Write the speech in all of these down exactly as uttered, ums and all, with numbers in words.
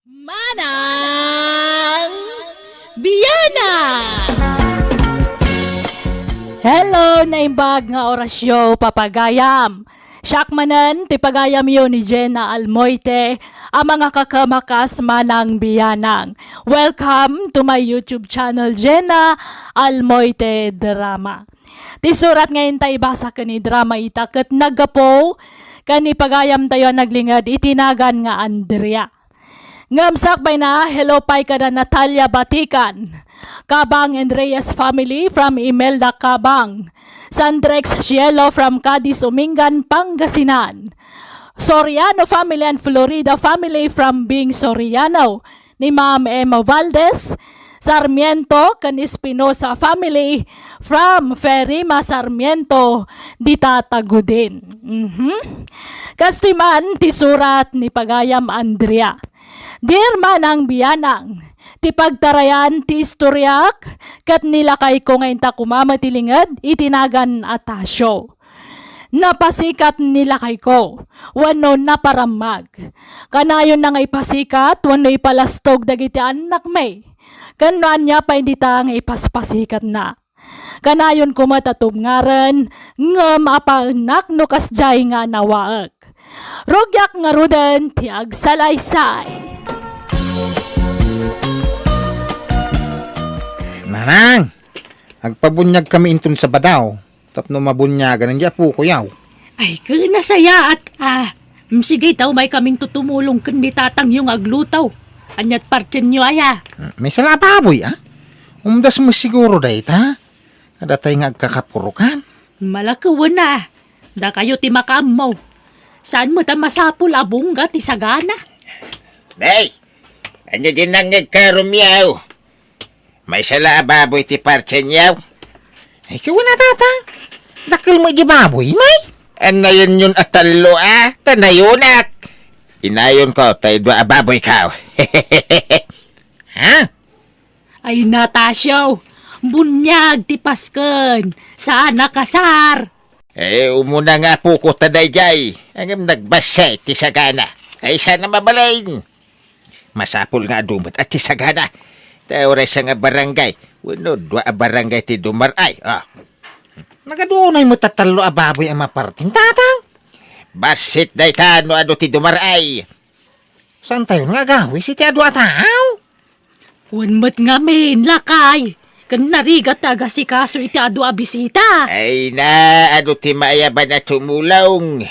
Manang Bianang! Hello, naimbag nga orasyo, papagayam. Siak manen ti pagayamyo ni Jenna Almoite, a mangakakamakas Manang Bianang. Welcome to my YouTube channel, Jenna Almoite Drama. Ti surat nga inta ibasa ken idrama ita ket naggapu ken ni pagayamtayo a naglinged iti nagan nga Andrea. Ngem sakbayna, hello pay kada Natalia Batikan, Cabang and Reyes family from Imelda Cabang, Sandrex Cielo from Cadiz, Umingan, Pangasinan, Soriano family and Florida family from Bing Soriano, ni Ma'am Emma Valdez Sarmiento ken Espinosa family from Ferima Sarmiento, dita Tagudin. Mhm. Kastoy man ti surat ni pagayam Andrea. Dear Manang Bianang, ti pagtarayan ti istoriak ket ni lakayko nga inta koma met ti linged iti nagan Atasio. Napasikat ni lakayko wenno naparammag. Kanayonna nga ipasikat wenno ipalastog dagiti annakmi. Ken no ania pay dita nga ipaspasikatna. Kanayonko met a tubngaren, ngem apaennak no kasdiay nga nawaek. Rugiak ngaruden ti agsalaysay. Manang, agpabuniagkami inton Sabado tapno mabuniagan ni apokoyaw. Ay, ken nasayaat, a. Mm, sige, ta umaykamin tumulong ken ni tatangyo nga agluto. Aniat partienyo aya? Mm, maysa la a baboy, a. Umdas met siguro dayta. Kadatay nga agkakapurokan. Malakewen a. Dakayo ti makaammo. Saan met a masapul a bungga ti sagana? Nay, ania diay nangngegka, Romeo? Maysa la a baboy ti partienyo? Ay, ken kuna, Tatang. Dakkel met diay baboy, may? Annayonyon a tallo a, ta nayonak. Inayonko tay dua a baboyko. Ha? Ay, Natasio, buniag ti pasken, saan a kasar. Eh, umuna nga apoko ta daydiay, ngem nagbassit ti sagana. Ay, saan a mabalin. Masapul nga adu met a ti sagana. Ta uray sa nga barangay, wenno dua a barangay ti dumar-ay, a. Nagaduay met a tallo a baboy a mapartin, Tatang. Bassit dayta no adu ti dumar-ay. Saantayon nga agawis iti adu a tao? Wen met ngamin, lakay, ken narigat ti agasikaso iti adu a bisita. Ay na, adu ti maayaban a tumulong.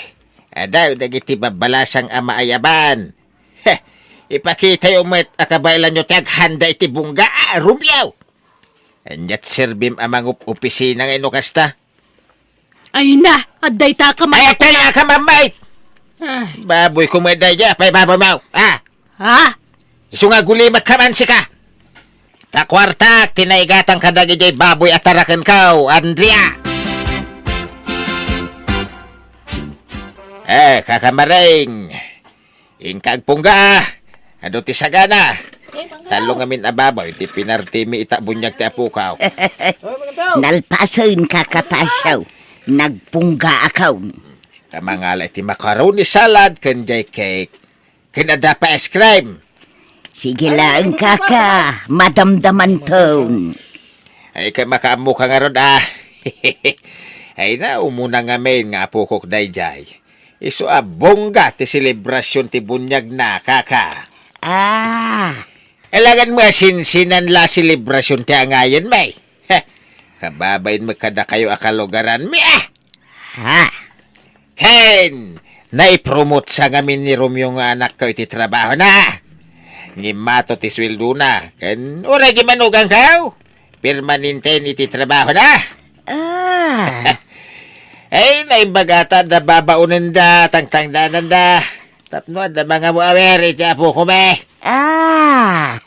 Adu dagiti babbalasang a maayaban. Heh, ipakitayo met a kabaelanyo ti aghanda iti bungga, a, Romeo. Aniat serbim a mangup-opisina nga inno kasta? Ay na, adda ita ka Ay, man- apay nga ka, mamay! Ah. Baboyko met daydiay, apay baboymo? Ah! Ha? Isu nga agulimek ka man sika! Ta kuartak ti naigatang kadagiti baboy a tarakenko, Andrea! Eh, kakamareng, inka agpungga, adu ti sagana. Tallo ngamin a baboy ti pinartimi ita buniag ti apokaw. Nalpasen, Kaka Tasio. Nagpunggaakon. Kamangala iti macaroni salad ken jay cake. Ken adda pay ice cream. Sige laeng, Kaka. Madamdamanton. Ay, ka makaammo ka ngarud, a. Ay na, umuna ngamin nga apokok daydiay. Isu a bongga ti selebrasion ti buniagna, Kaka. Ah. Alangan mo a sinsinan la selebrasion ti angayen, may. Heh, kababain mo kadakayo a kalugaran, mi, ah. Ha? Ken, naipromotsa ngamin ni Romeo nga anakko iti trabahona. Ngimmato ti sueldona, ken uray gimanuganko. Permanente ni ti trabahona. Ah. Ay, naimbagata da babaonenda, tangtangdananda. Tapno adda mangamu-awer iti apoko, me. Ah.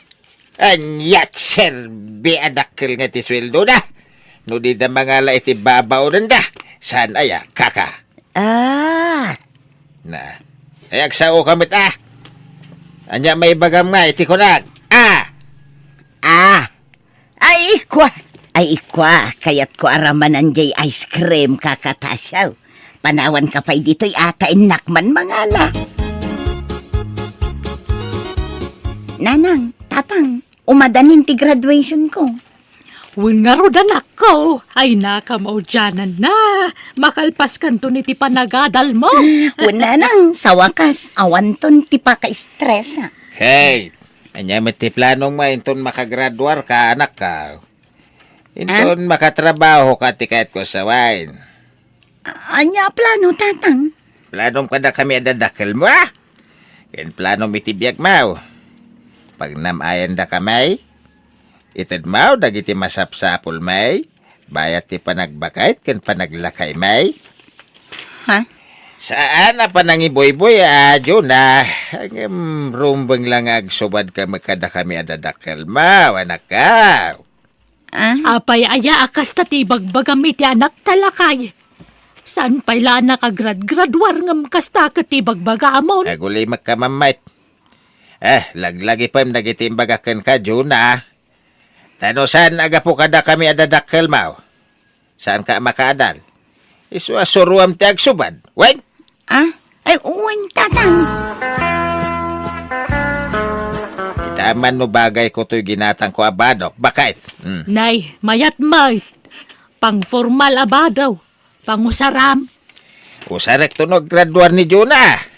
Aniat serbi a dakkel nga ti sueldona. No di da mangala iti babaonenda, saan aya, Kaka? Ah. Na. Ay, agsao ka met, a. Ania maibagam nga iti kunak? A. Ah. Ay, ikua. Ay, ikua. Kayatko a ramanan jay ice cream, Kaka Tasio. Panawanka pay ditoy, a, ta innak man mangala. Nanang, Tatang, umadanin ti graduation ko. Wen ngarud, anakko, ay nakamaudiananna. Makalpaskanton iti panagadalmo. Wen, Nanang, sa wakas, awanton ti pakaestresa. Hey, ania met ti planongmo inton makagraduarka, anakko? Inton makatrabahoka ti kayatko a sawen. A-, ania a plano, Tatang? Planom kadakami a dadakkelmo, a? Ken planom iti biagmo. Pagnam-ayandakami, itedmo dagiti masapsapulmi, bayat ti panagbakayt ken panaglakaymi. Ha? Saan a panangibuybuy, a, Juna. Ngem rumbeng la nga agsubadka met kadakami a dadakkelmo, anakko. Ah? Apay aya a kasta ti ibagbagam iti anakta, lakay? Saan pay la a nakagradgraduar ngem kasta ket ti ibagbagamon? Agulimekka, Mammay. Eh, laglagipem dagiti imbagak kenka, Juna. Ta no saan a gapu kadakami a dadakkelmo, saanka a makaadal. Isu a suroam ti agsubad. Wen? Ah? Ay, wen, Tatang. Ita man no bagayko toy ginatangko a badok. Bakit? Hmm. Nay, mayat met. Pangformal a badaw. Pangusaram. Usarekto no aggraduar ni Juna.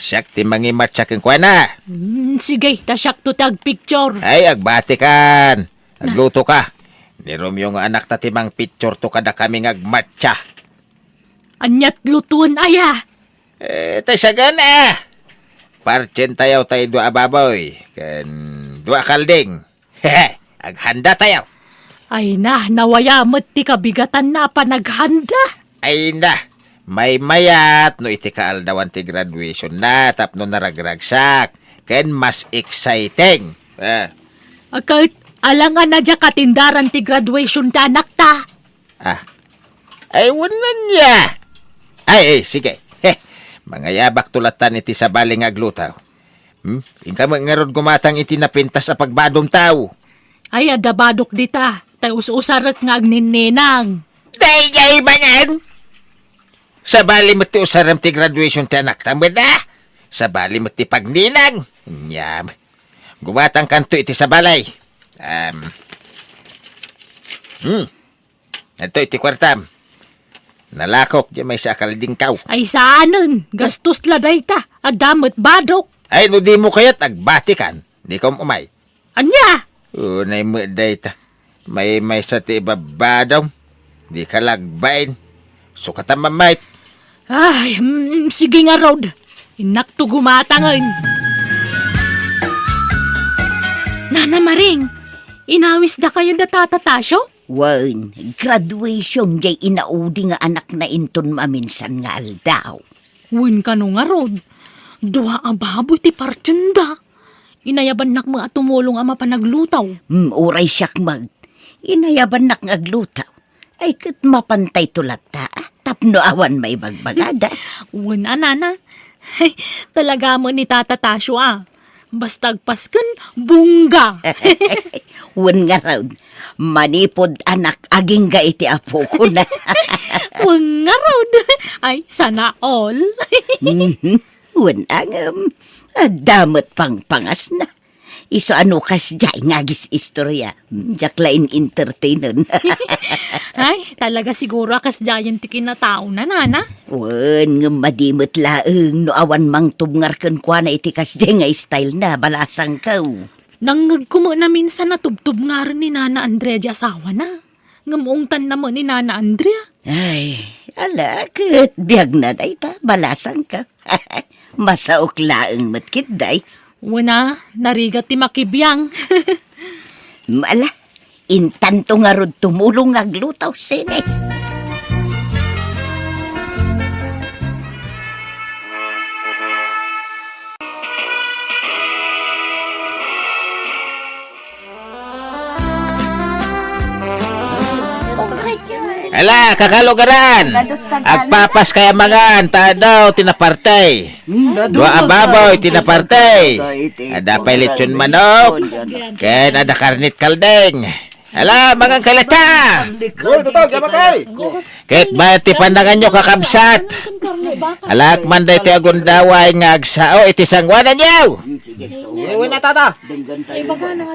Siak ti mangimatsa kenkuana. Hmm, sige, ta siakto ti agpicture. Ay, agbatikan. Aglutoka. Ni Romeo nga anakta ti mangpictureto kadakami nga agmatsa. Aniat lutoen aya? Eh, tay sagana. Partsentayo tay dua a baboy, ken dua a kalding. Aghanda tayo. Ay na, nawaya met ti kabigatanna a panaghanda. Ay na, maymayat no iti kaaldawan ti graduation na tapno naragragsak, ken mas exciting. Ah. Ket, alangan a diak atendaran ti graduation ti anakta. Ah. Ay, wen ania. Ay, ay, sige. He, mangayabakto latan iti sabali nga aglutaw. Hmm? Inka met ngarud gumatang iti napintas a pagbadomtaw. Ay, adda badok dita. Tay us-usarek nga agninninang. Daydiay manen! Sabali met ti usarem ti graduation ti anakta met, a? Sabali met ti pagninang. Nyam. Gumatangkanto iti sabali. Um. Hmm. Adtoy ti kuartam. Nalakok diay maysa a kaldingtaw. Ay saanen, gastos la dayta. Adda met badok. Ay, no dimo kayat agbatikan, dika um-umay. Ania? Unay met dayta. Maymaysa ti ibabbadom. Dika la agbain. Sukatan, Mammay. Ay, mm, sige ngarud. Innakto gumatangen. Nana Maring, inawisdakayo da Tata Tasio? Wen, graduation diay inaudi nga anakna inton maminsan nga aldaw. Wen kano ngarud, dua a baboy ti partienda. Inayabannak met a tumulong a mapanaglutaw. Hmm, uray siak met. Inayabannak nga aglutaw. Ay, ket mapantayto latta, a, tapno awan maibagbagada. Wen a, nana. Talaga met ni Tata Tasio, a. Basta agpasken, bongga. Wen ngarud, manipud anak agingga iti apokona. Wen ngarud. Ay, sana all. Mhm. Wen a ngem, adda met pangpangasna. Isu a no kasdiay nga agis-istoria, diak la in-entertainen. Ay, talaga siguro a kasdiayen ti kinataona, nana. Wen, ngem madi met laeng no awan mangtubngar kenkuana iti kasdiay nga style na, balasangko. Nangngegko met naminsan a tubtubngaren ni Nana Andrea di asawana. Ngem ungtanna met ni Nana Andrea. Ay, ala, ket biagna dayta, balasangko. Masaok laeng met ketdi. Wen a, narigat ti makibiang. Ala, intanto ngarud tumulong nga aglutaw, sene. Ala, kakalugaran! Agpapas kaya mangan, ta adu ti naparte. Dua a baboy ti naparte. Ada pay lechon manok. Ken ada karnit kalding. Ala, mangan kay latta. Ket bayat ti pandanganyo, kakabsat. Alaak man daytoy a gundaway nga agsao iti sangoananyo. Sige, sige. Uy, na, tata.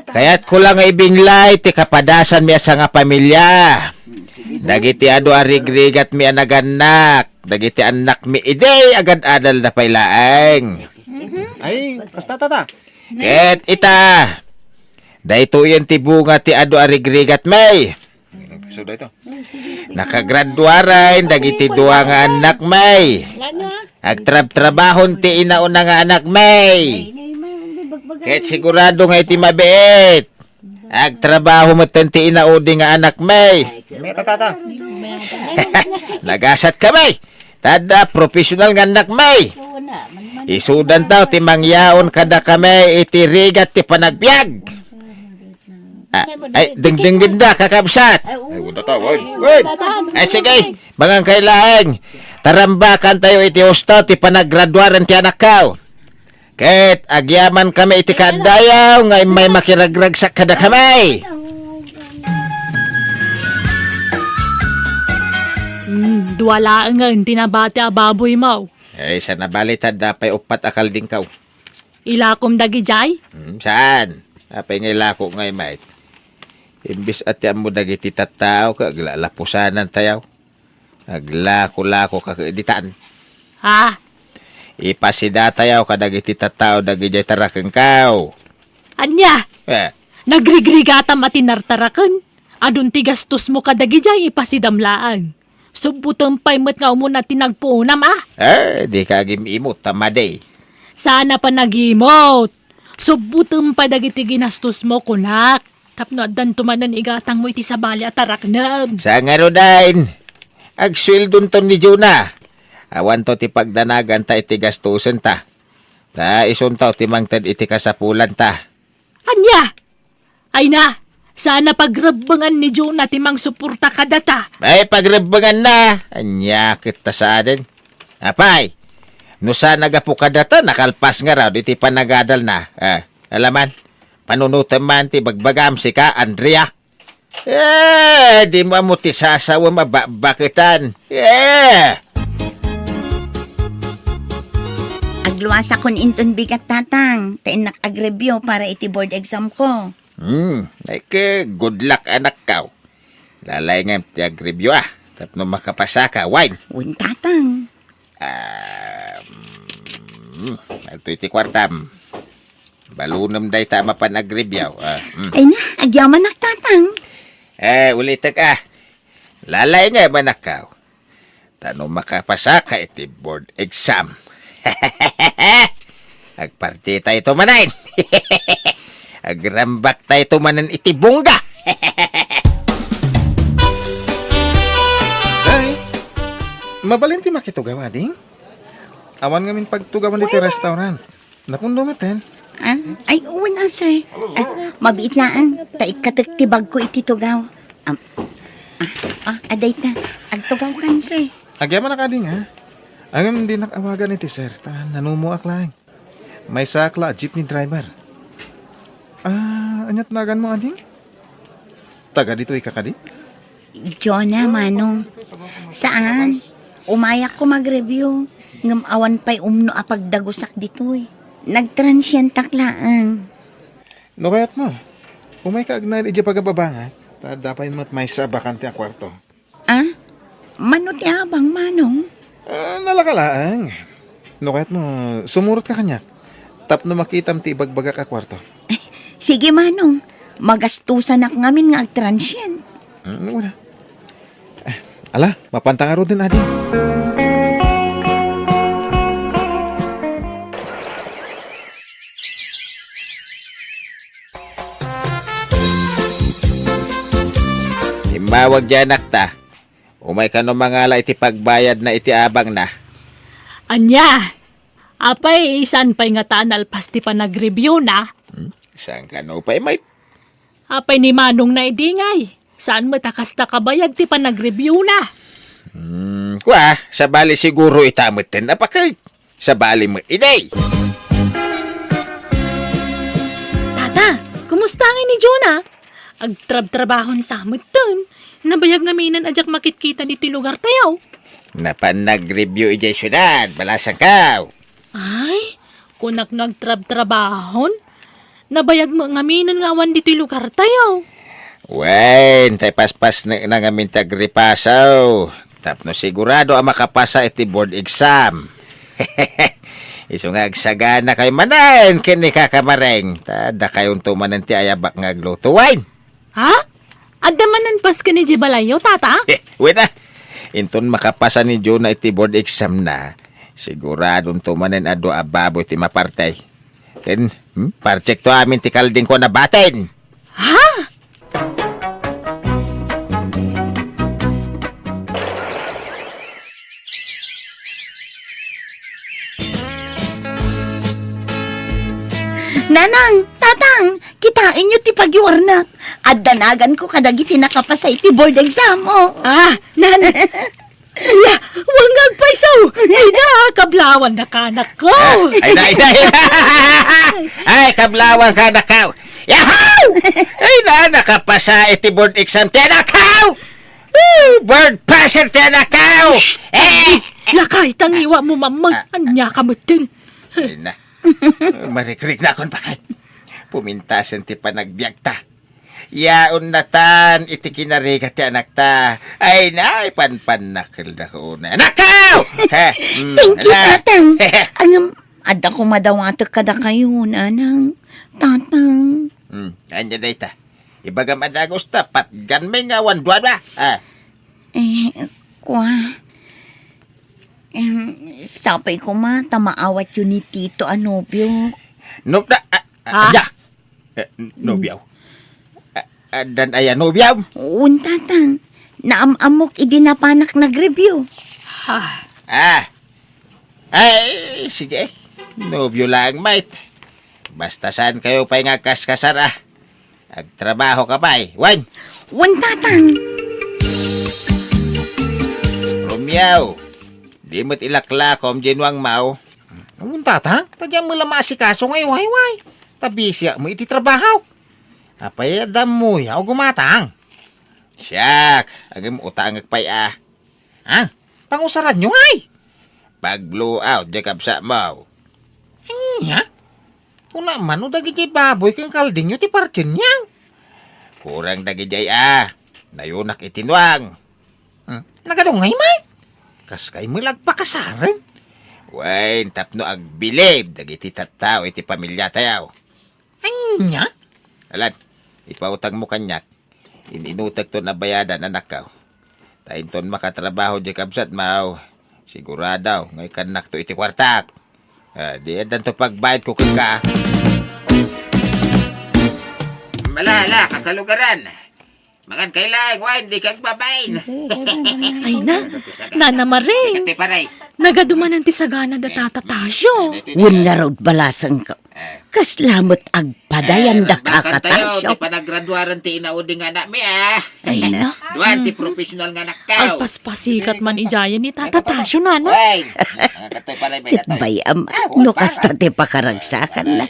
Kayatko lang nga ibinglay ti kapadasanmi a sangapamilya. Dagiti adu a rigrigatmi a nagannak, dagiti annakmi idi agad-adalda pay laeng. Ay, kasta, tata. Ket ita, daytoyen ti bunga ti adu a rigrigatmi. Nakagraduaren dagiti dua nga annakmi. Agtrabtrabahon ti inauna nga annakmi. Ket sigurado nga iti mabiit, agtrabaho metten ti inaudi nga annakmi. Meta, tata. Nagasat kami. Tadda, professional nga annakmi. Isudantaw ti mangyaon kadakami iti rigat ti panagbiag. Ah, ay, dingdinggenda, kakabsat. Ay, unda ta, wen. Wen. Ay, sige, mangan kay laeng. Tarambakantayo iti husto ti panagraduaren ti anakkaw. Ket agyaman kami iti kaaddayaw nga immay makiragragsak kadakami. Hmm, dua laengen ti nabati a baboymo. Ay, sa nabalitan, da pay uppat a kaldingkaw. Ilakom dagidiay? Hmm, saan? Apay nga ilako ngay, mait? Imbis a ti ammo dagiti tattao, ket aglalapusanan tayaw. Aglako-lako ka ket ditan. Ha? Ipasida tayaw kadagiti tattao dagidiay tarakengkaw. Ania? Eh. Nagrigrigatam a tinartaraken? Adun ti gastosmo kadagidiay ipasidam laeng. Subbotem pay met nga umuna ti nagpuonam, a? Eh, dika agim-imot, ta madi. Saan a panagimot. Subbotem pay dagiti ginastosmo, kunak. Tapno addanto manen igatangmo iti sabali a taraknem. Sa ngaruden, agsueldonto ni Jonah. Awanto ti pagdanaganta iti gastosenta. Ta isunto ti mangted iti kasapulanta. Ania? Ay na, saan a pagrebbengan ni Jonah ti mangsuporta kadata. Ay, pagrebbenganna. Ania ket ta saanen? Apay, no saan a gapu kadata, nakalpas ngarud iti panagadalna. Ah, alaman, panunotem man ti bagbagam, sika, Andrea. Eh, dimo ammo ti sasawem a bakbaketan. Eh! Agluasakon inton bigat, Tatang, ta innak agreview para iti board exam ko. Hmm, ay ke, good luck, anakkaw. Lalaingem ti agreview, a, tapno makapasaka, wen. Wen, Tatang. Ah, mm, adtoy ti kuartam. Balunem dayta a mapan agreview, a, mm. Ay na, agyamanak, Tatang. Eh, ulitek, a. Lalaingem, anakkaw. Ta no makapasaka iti board exam, agpartitayto manen. Agrambakta ito manen iti bungga. Day, mabalin ti makitugaw, ading? Awan ngamin pagtugawan ditoy restaurant. Napundo metten. Ah, ay, wen, a, sir. Ah, mabiit laeng, ta ikkatek ti bagko iti tugaw. Am, ah, ah, adayta. Agtugawkan, sir. Agyamanak, ading, a. Ngem dinak awagan iti sir, ta nanumoak laeng. Maysaak la a jeepney driver. Ah, aniat naganmo, ading? Taga ditoy ka kadi? Jonah, Manong. Saan? Umayakko magreview. Ngem awan pay umno a pagdagusak ditoy. Nagtransientak laeng. No kayatmo, umayka agnaed idiay pagababangak, ta adda pay met maysa a bakante a kuarto. Ah? Mano ti abang, Manong? Ah, nalaka laeng. No kayatmo, sumurotka kaniak tapno makitam ti ibagbagak a kuarto. Sige, Manong. Magastosanak ngamin nga agtransient. Hmm, wala. Eh, ala, mapanta ngaruden, adi. Immawag diay anakta. Umay kano mangala iti pagbayadna iti abangna. Ania? Apay, saan pay ngata a nalpas ti panagreviewna? Hmm? Saan kano pay, may Apay ni Manongna idi ngay? Saan met a kasta kabayag ti panagreviewna? Hmm, kua, sabali siguro ita metten a paket. Sabali met idi. Tata, kumusta ngay ni Jonah? Agtrabtrabahon sa metten. Nabayag ngamin a diak makitkita iti lugartayo. Napan nag-review idiay siudad, balasangkaw. Ay, kunak no agtrabtrabahon. Nabayag met ngaminen nga awan ditoy lugartayo. Wen, tay paspasnekna ngamin ti agripasaw. Tapno sigurado a makapasa iti board exam. Isu nga agsaganakayo manen ken ni Kaka Mareng. Ta dakayonto manen ti ayabak nga agluto, wen. Ha? Adda manen pasken idiay balayyo, Tata? Eh, wen a. Inton makapasa ni Juna iti board exam na, siguradonto manen a dua a baboy ti mapartay. Ken, hmm, parchekto amin ti kaldingko a nabatin. Ha? Nanang, Tatang, kitaenyo ti pagiwarnak. Adda naganko kadagiti nakapasa iti board exam, oh. Ah, Nan. Ala, wen nga agpayso. Ay na, kablawan na kanak ko. Ay na, ay na, ay na. Ay, kablawan kanak ko. Yahoo! Ay na, nakapasa iti board exam ti anak ko. Woo! Board passer ti anak ko. Eh! Lakay, tangiwa mo, mamag. Ah, ah. Ania ka metten. Ay na. Marikrik na akon bakit. Pumintasen ti panagbiagta. Yaon natan iti kinarigat ti anakta. Ay na, ay panpannakelda ko unay. Anak ko! He, mm, Thank you, ala. Tatang. Ngem, adda koma dawatek kadakayo, Nanang, Tatang. Hmm, ania dayta? Ibagam a dagus ta, patganmi nga awan duadua. Ah. Eh, kua. Em, sapay koma ta maawatyo ni Tito a nobio. No, da, ah, ah, Ha? Ya. Eh, n-, nobio. Ah, ah, dan aya nobio? Wen, Tatang. Naam-ammok idi napanak nag-review. Ha? Ah. Ay, sige. Nobio lang, mate. Basta saan kayo pay nga agkaskasar, ah. Agtrabaho ka pay, wen? Wen, Tatang. Romeo, di met ilaklakom, Ginwang Mau. Wen, Tatang, ta diak met la maasikaso nga iwayway. Ta bisiak met iti trabaho. Apay, adda ammoyo a gumatang? Siak, agim utangek pay a. Ha? Pangusaranyo ngay? Pag-blow out, diay kabsatmo. Ania? Kuna man no dagiti baboy ken kaldingyo ti partienyo? Kurang dagidiay a. Nayunak iti nuang. Hmm? Nagadungay met? Kas kay met la agpakasaren? Wen, tapno agbilib dagiti tattao iti pamiliatayo. Ania? Alan, ipautangmo kaniak. In-inutekton a bayadan, anakko. Ta inton makatrabaho diay kabsatmo, sigurado nga ikannakto iti kuartak. Ah, di addanto pagbayadko kenka. Ala, ala, kakalugaran. Mangan kay laeng wine, di kagbabain. Ay na, Nana Mare. Kati paray. Nagadumanan ti sagana da Tata Tasio. Wen ngarud, balasangko. Eh. Kasla met agpadayan da, eh, Kaka Tasio. Ti panagraduaran ti inaudi nga anakmi, ah. Ay na. Duan ti professional nga anakko. Agpaspasikat man idiayen ni Tata Tasio, Nana. Ay, katoy paray, may katoy. Ket bay-am, no kasta ti pakaragsakanna.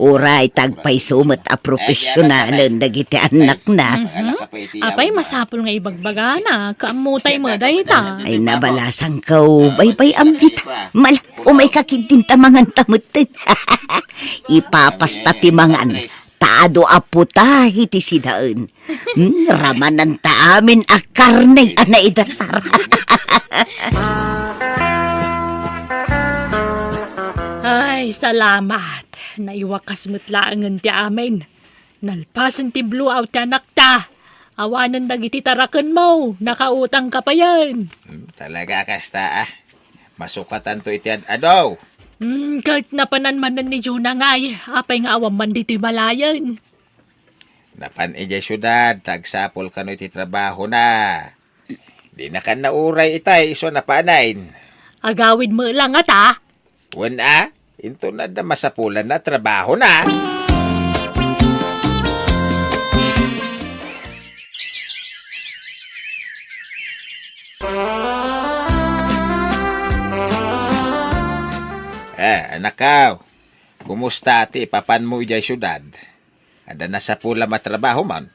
Uray ta agpayso met a profesionalen dagiti annakna. Mhm. Apay, masapul nga ibagbagana, kaammo tay met dayta. Ay, nabalasangko, baybay-am dita. Mala, umayka ketdin ta manganta metten. Ipapasta ti mangan, ta adu a putahe ti sidaen. Hmm, ramananta amin a karne a naidasar. Ay, salamat. Naiwakas met laengen ti amin. Nalpasen ti blowout ti anakta. Awanen dagiti tarakenmo, nakautangka payen. Hmm, talaga kasta, ah. Masukatanto iti ad-adu. Hmm, ket napanan manen ni Juna ngay, apay nga awan man ditoy balayen? Napan idiay siudad, ta agsapul kano iti trabahona. Dinakan nauray itay isu a napanen. Agawid met la ngata? Wen a, inton adda masapulanna a trabahona. Eh, anakko, kumusta ti ipapanmo idiay siudad? Adda nasapulam a trabaho man?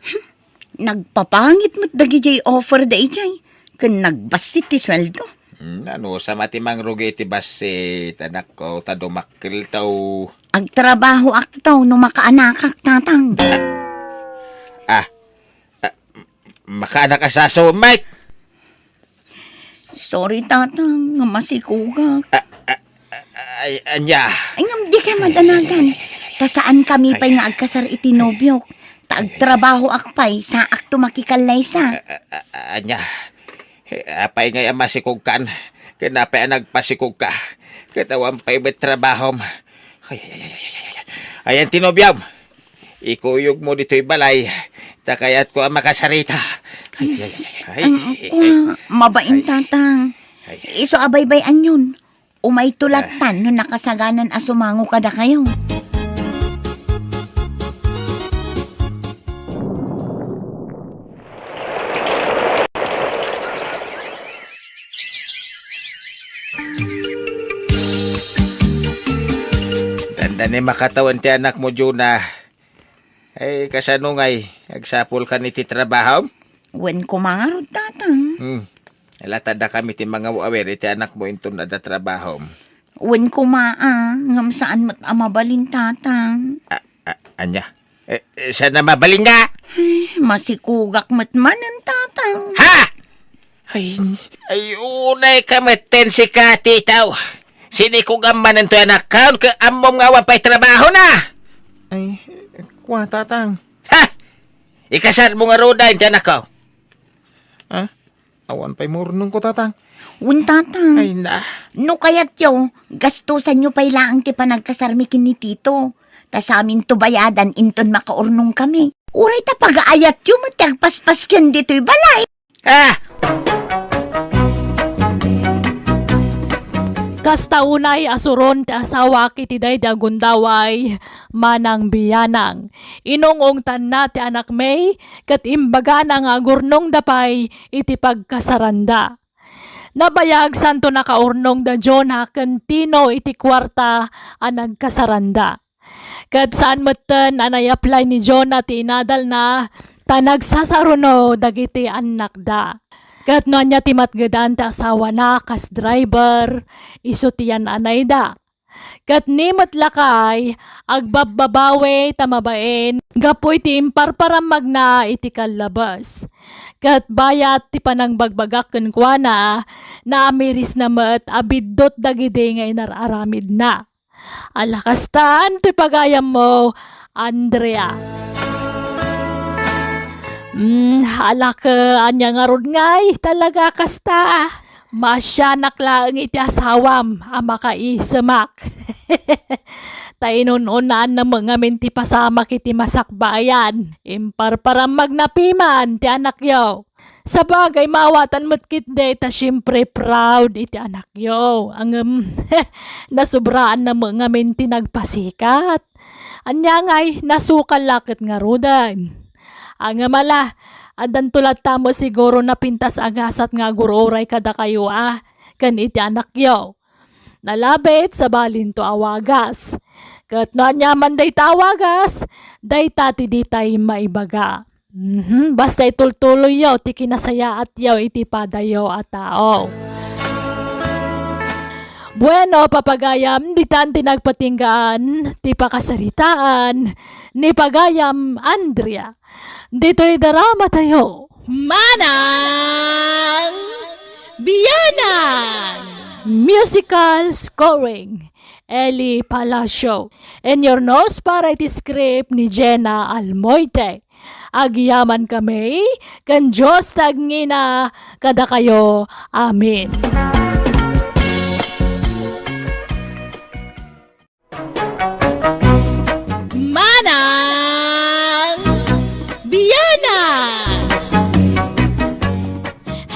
Nagpapangit met dagidiay offer daydiay, ken nagbassit ti sueldo. Hmm, ano, sa mati mangrugi iti bassit, anakko, ta dumakkelto. Agtrabahoakto no makaanakak, Tatang. Ah, ah, makaanak a saso, Mike! Sorry, Tatang, nga masikugak. Ah, ah, ah, ay, anya? Ay, ngam, di kay madanagan. Ta saan kami pay nga agkasar iti nobiok. Ta agtrabahoak pay, saakto makikallaysa. Ah, ah, ah, anya? Eh, apay ngay a masikugkan? Ken apay a nagpasikugka? Ket awan pay met trabahom. Ay, ay, ay, ay, ay, ay. Ayan ti nobiam. Ikuyogmo ditoy balay, ta kayatko a makasarita. Ay, ay, ay, ay, ay. Ang Ay, ukwa, ay, mabain, ay, Tatang. Ay. Isu a baybay-anyon. Umayto lattan no nakasaganan a sumango kadakayo. Dandani makatawen ti anakmo, Jonah. Ay, kasano ngay? Agsapulkan iti trabahom? Wen koma ngarud, Tatang. Hmm. Latadakami ti mangaw-awir iti anakmo inton adda trabahom. Wen koma, a, ngem saan met a mabalin, Tatang. A, a, anya? Eh, eh, saan a mabalin nga? Ay, masikugak met manen, Tatang. Ha? Ay, ay, unay ka metten sika, titaw. Sinikugam manen toy anakkaon, ket ammom nga awan pay trabahona. Ay, kua, Tatang. Ha? Ikasarmo ngaruden ti anakko? Ha? Awan pay maurnongko, Tatang. Wen, Tatang. Ay, na. No kayatyo, gastusanyo pay laeng ti panagkasarmi ken ni Tito. Ta saminto bayadan inton makaurnongkami. Uray ta pagaayatyo met ti agpaspas ken ditoy balay. Ah! Kasta unay a suron ti asawak iti daydi a gundaway, manang biyanang. Inung-ungtanna ti anakmi, ket imbagana nga agurnongda pay iti pagkasaranda. Nabayag santo nakaurnong da Jonah ken Tino iti kuarta a nagkasaranda. Ket saan metten a naiaplay ni Jonah ti inadalna, ta nagsasaruno dagiti annakda. Ket no ania ti matgedan ti asawana kas driver, isu ti yan-anayda. Ket ni met lakay, agbabbabawi ta mabain gapu iti imparparammagna iti kallabes. Ket bayat ti panangbagbagak kenkuana, naamirisna met a biddut dagidi nga inar-aramidna. Ala kastan ti pagayammo, Andrea. Mm, ala ket ania ngarud ngay, talaga kasta. Maasianak laeng iti asawam a makaisemak. Ta inun-unaanna met ngamin ti pasamak iti masakbayan. Imparparammagna piman ti anakyo. Sabagay, maawatan met ketdi ta siempre proud iti anakyo. Ngem, nasubraanna met ngamin ti nagpasikat. Ania ngay, nasukal la ket ngaruden. Ngem ala, addanto latta met siguro napintas a gasat nga agur-uray kadakayo a, ken iti anakyo. Nalabit, sabalinto a wagas. Ket no aniaman dayta a wagas, dayta ti ditay maibaga. Mhm, basta itultuloyyo ti kinasayaatyo iti padayo a tao. Bueno, papagayam, ditan ti nagpatinggaan ti pakasaritaan ni pagayam Andrea. Ditoy drama tayo. Manang Biyanang! Musical scoring, Eli Palacio. Inurnos para iti script ni Jenna Almoite. Agyamankami, ken Dios ti agngina kadakayo. Amen. Manang Biyanang!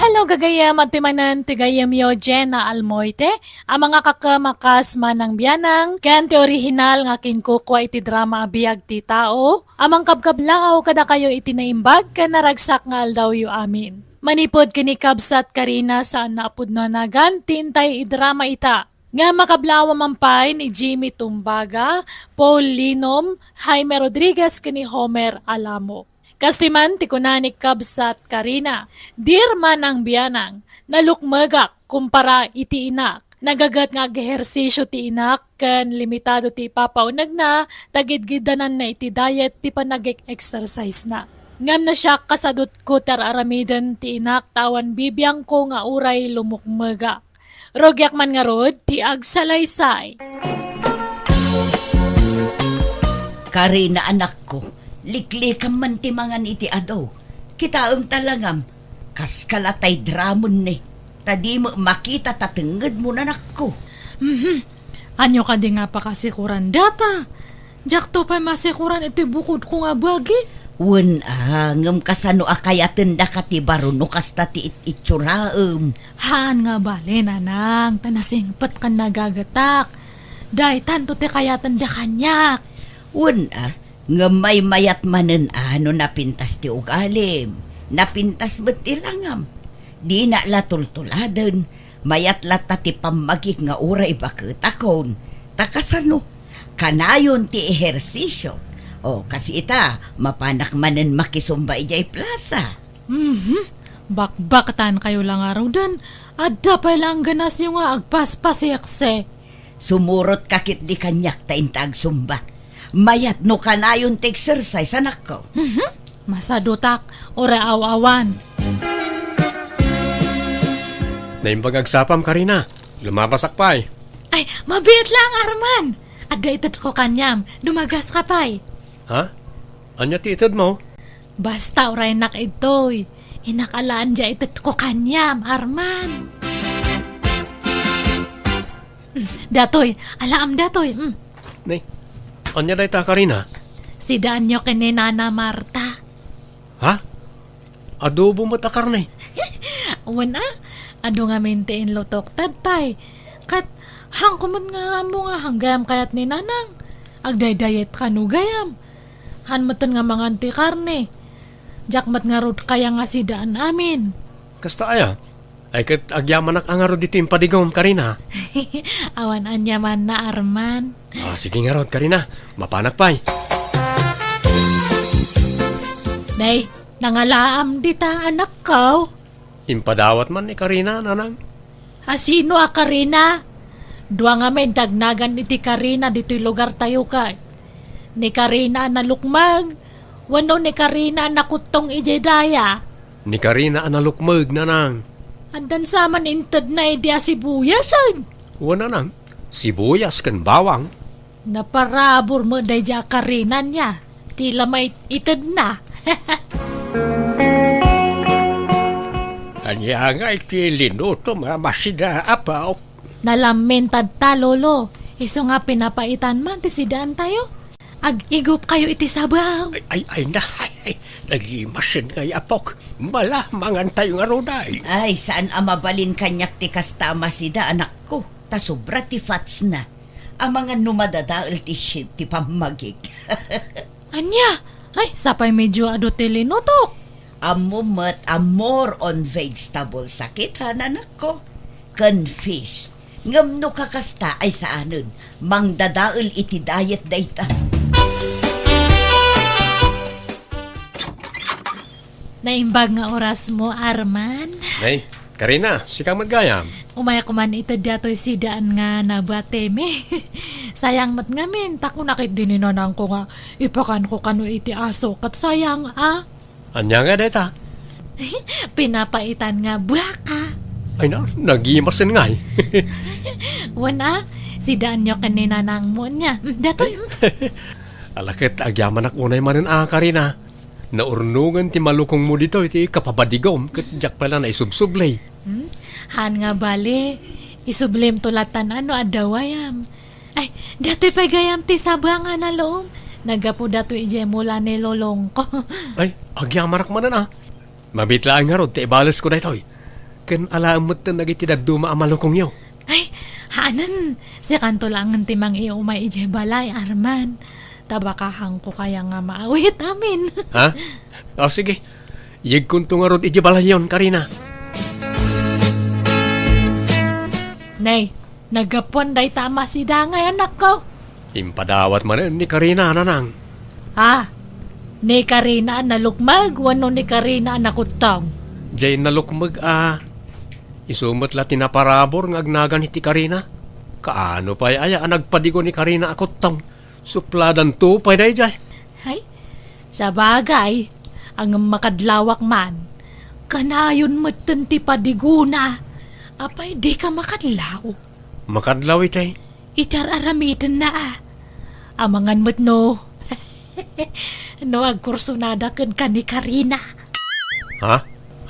Hello, gagayem! Adtoy manen ti gayyemyo, Jenna Almoite, a mangakakem a kas Manang Biyanang, ken ti orihinal nga kinkukua iti drama a Biag ti Tao, a mangkabkablaaw kadakayo iti naimbag ken naragsak nga aldawyo amin. Manipud ken ni Kabsat Karina saan a pudno a nagan ti intay idrama ita. Nga makablaaw man pay ni Jimmy Tumbaga, Paul Linom, Jaime Rodriguez ken ni Homer Alamo. Kas ti man ti kuna ni kabsat Karina, "Dear manang bianang, nalukmegak kumpara iti inak. Nagaget nga ag-ehersisyo ti inak ken limitado ti ipapaunegna, ta gidgidananna iti diet ti panag-exercise na. Ngem no siak, kasadutko ti ar-aramiden ti inak ta awan bibiangko nga uray lumukmegak. Rugiak man ngarud ti agsalaysay." Karina, anakko, liklikam man ti mangan iti adu. Kitaem ta langam, kas kalatay dramon ni. Ta di met makita ta tengngedmo, anakko. Mhm. Ania kadi nga pakasikuran data? Diakto pay masikuran iti bukodko nga bagi. Wen a, ngem kasano a kayatendaka ti baro no kasta ti it-, itsuraem? Haan nga bale, nanang, ta nasingpet ken nagagetak. Daytanto ti kayatenda kaniak. Wen a, ngem maymayat manen a no napintas ti ugalim, napintas met ti langam. Dina la tultuladen, mayat latta ti pammagik nga uray baketakon. Ta kasano? Kanayon ti ehersisyo. O, kas ita, mapanak manen makisumba idiay plaza. Mhm. Bakbaktankayo la ngaruden. Adda pay la angganasyo nga agpaspasiksi. Sumurotka ketdi kaniak ta inta agsumba. Mayat no kanayon ti exercise, anakko. Mhm. Masadutak, uray aw-awan. Naimbag agsapam, Karina. Lumabasak pay. Ay, mabiit lang, Arman. Adda itedko kaniam. Dumagaska pay. Ha? Ania ti itedmo? Basta uraynak ditoy. Inakalaan dia itedko kaniam, Arman. Mm, datoy, alaam datoy. Mm. Nay, ania dayta, Karina? Sidaanyo ken ni Nana Marta. Ha? Adobo met a karne? Wen a, adu ngamin ti inlutok daytay. Ket, hangko met nga ammo nga hanggayam kayat ni Nanang. Agdaydiet kano gayam. Han metten nga mangan ti karne. Diak met ngarud kaya nga sidaan amin. Kasta aya? Ay ket agyamanak a ngarud ditoy impadigom, Karina. Awan aniamanna, Arman. Ah, sige ngarud, Karina. Mapanak pay. Nay, nangalaam dita, anakko. Impadawat man ni Karina, Nanang. A, sino a Karina? Dua ngamin ti agnagan iti Karina ditoy lugartayo kay. Ni Karina a nalukmeg, wenno ni Karina a nakuttong idiay daya? Ni Karina a nalukmeg, Nanang. Addan sa man intedna idi a sibuyasen? Wen, Nanang. Sibuyas ken bawang. Naparabur met daydiay a Karina ania. Ti la maitedna. Ania nga iti linutom a masida, Apok? Nalamin tatta, Lolo. Isu nga pinapaitan man ti sidaantayo. Ag-igupkayo iti sabaw. Ay, ay, ay, na, ay, ay, nagimasen ngay, Apok. Mala, mangantayo ngarud ay. Ay, saan a mabalin kaniak ti kasta a masida, anakko. Ta sobra ti fatsna. Amangan no madadael ti shape ti pammagik. Ania? Ay, sapay medyo adu ti linutok. Ammo met a more on vegetables a kita, nanakko, ken fish. Ngem no kakasta ay saanen, mangdadael iti diet dayta. Naimbag nga orasmo, Arman. Nay, Karina, sika met gayam. Umayak man ita datoy sidaan nga nabatemi. Sayang met ngamin, ta kuna ket di ni nanangko nga ipakanko kano iti aso, ket sayang a. Ania nga dayta? Pinapaitan nga buaka. Ay na, nagimasen ngay. Wen a, sidaanyo ken ni nanangmo nia. Mm, datoy, mm. Ala ket agyamanak unay manen a, Karina. Naurnongen ti malukongmo ditoy ti kapabadigom ket diak pay la naisubsubley. Hmm? Han nga bale, isublimto latan a no adda wayam. Ay, datoy pay gayam ti sabang a nalom. Naggapu datoy idiay mula ni lolongko. Ay, agyamanak manen a. Mabiit laeng ngarud ti ibalesko daytoy. Ken alaem metten dagiti dadduma a malukongyo. Ay, haanen, sikanto laengen ti mangiumay idiay balay, Arman. Ta baka hanko kaya nga maawit amin. Ha? O, sige. Yegkonto ngarud idiay balayyon, Karina. Nay, naggapuan dayta a masidangay, anakko. Impadawat manen ni Karina, nanang. Ah, Ni Karina a nalukmeg wenno ni Karina a nakuttong? Jay nalukmeg a. Isu met la ti naparabur nga agnagan iti Karina. Kaano pay aya a nagpadigo ni Karina a kuttong? Supladanto pay dayjay. Ay, sabagay, ngem makadlawak man. Kanayon metten ti padigona. Apay, dika makadlaw? Makadlaw itay. Iti ar-aramidenna a. Amangan met no. No agkursonada kenka ni Karina. Ha?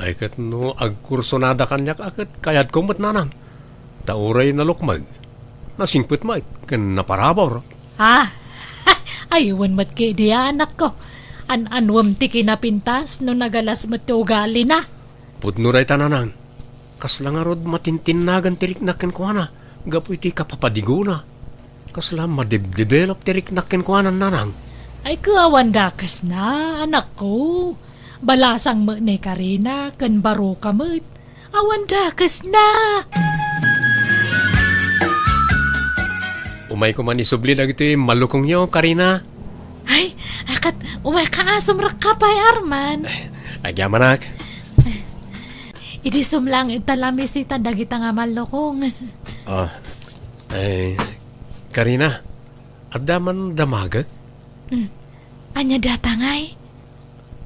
Ay ket no agkursonada kaniak a ket kayatko met nanang. Ta uray nalukmeg, nasingpet met ken naparabur. Ah, ay wen met kadi, anakko. An-anuem ti kinapintas no nagalas met ti ugalina. Pudno dayta, nanang. Kasla ngarud matintinnagan ti riknak kenkuana gapu iti kapapadigona. Kasla madebdevelop ti riknak kenkuana, nanang. Ay, awan dakesna, anakko. Balasang met ni Karina ken baroka met. Awan dakesna. Umayko man isubli dagiti malukongyo, Karina. Ay, akat, umayka a sumrekka pay, Arman. Agyamanak. Idi sumlang ita la misita dagita nga malukong. Ah, ay, Karina, adda man damagek? Hmm. Ania data ngay?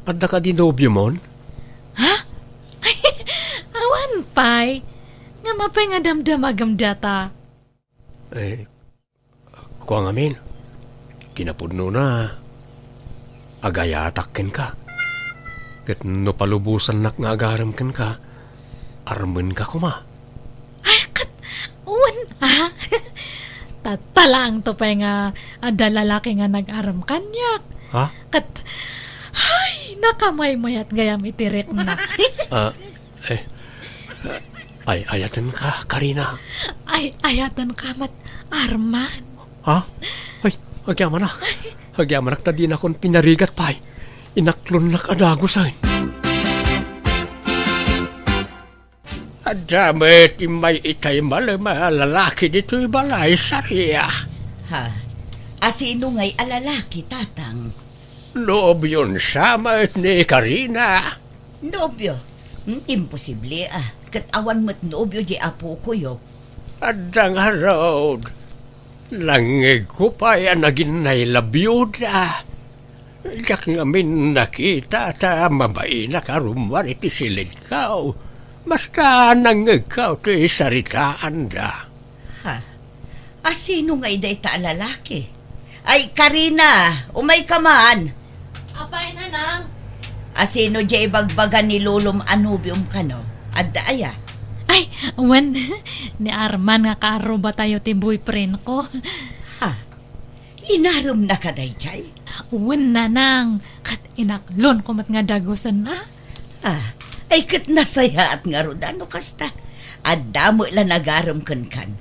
Adda kadi nobiomon? Ha? Awan pay. Ngem apay nga damdamagem data? Eh, kua ngamin, kinapudnona, agayatak kenka. Ket no palubosannak nga agarem kenka, armenka koma. Ay, ket, wen, ah? Tatta laeng to pay nga adda lalaki nga nag-arem kaniak. Ha? Ket, ay, nakamaymayat gayam iti rikna. Ah, eh, ay, ayatenka, Karina. Ay, ayatenka met, Arman. Ha? Ay, agyamanak. Agyamanak ta dinakon pinarigat pay. Inaklonnak a dagusen. Adda met immay itay malem a lalaki ditoy balay, Saria. Ha? Asino ngay a lalaki, Tatang? Nobion sa met ni Karina. Nobio? Hmm, imposible, ah. Ket awan met nobio di apokoyo. Adda ngarud. Nangngegko pay a naginnay la biuda. Diak ngamin nakita ta mabainak a rummuar iti silidko. Basta nangngegko ti saritaanda. Ha? Asino ngay dayta a lalaki? Ay, Karina, umayka man. Apay, Nanang? Asino diay ibagbaga ni Lolom a nobiom kano? Adda aya? Ay, wen, ni Arman nga kaarrubatayo ti boyfriendko. Ha? Inaremnaka daydiay? Wen, Nanang, ket inaklonko met nga dagusen, a? Ah, ay ket nasayaat ngarud a no kasta. Adda met la nagarem kenkan.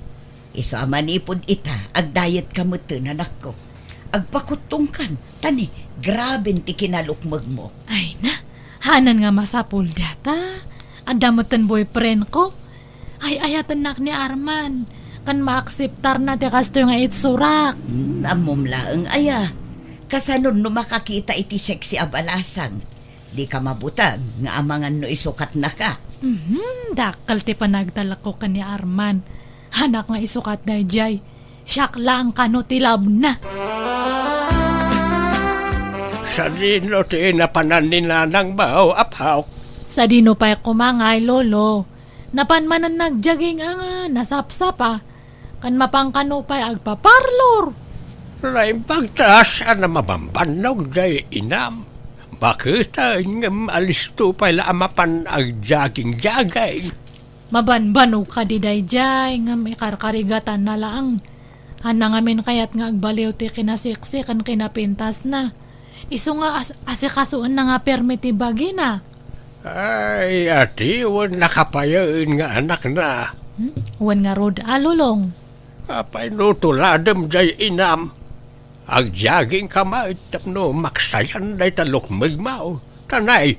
Isu a manipud ita, agdayetka metten, anakko. Agpakuttongkan, ta ni, graben ti kinalukmegmo. Ay na, hanan nga masapul data. Adda metten boyfriendko. Ay-ayatennak ni Arman, ken maakseptarna ti kastoy nga itsurak. Hmm, ammom laeng aya. Kasano no makakita iti sexy a balasang? Dika mabuteng nga amangan no isukatnaka. Mhm, dakkel ti panagtalekko ken ni Arman. Hanak nga isukat daydiay. Siak laeng kano ti labna. Sadino ti napanan ni nanangmo, Apo? Sadino pay koma ngay, Lolo? Napan manen nagjogging a nga nasapsapa, ken mapan kano pay agpa-parlor. Naimbag ta saan a mabambannog diay inam. Baketen ngem alisto pay la a mapan agjogging-jogging. Mabanbanog kadi daydiay ngem ikarkarigatanna laeng. Haanna ngamin kayat nga agbaliw ti kinaseksi ken kinapintasna. Isu nga as-, asikasoenna nga permi ti bagina. Ay, atiwen nakapayen nga anakna. Hmm? Wen ngarud a, Lolong. Apay no tuladem diay inam? Agjoggingka met tapno maksayan dayta lukmegmo. Tanay,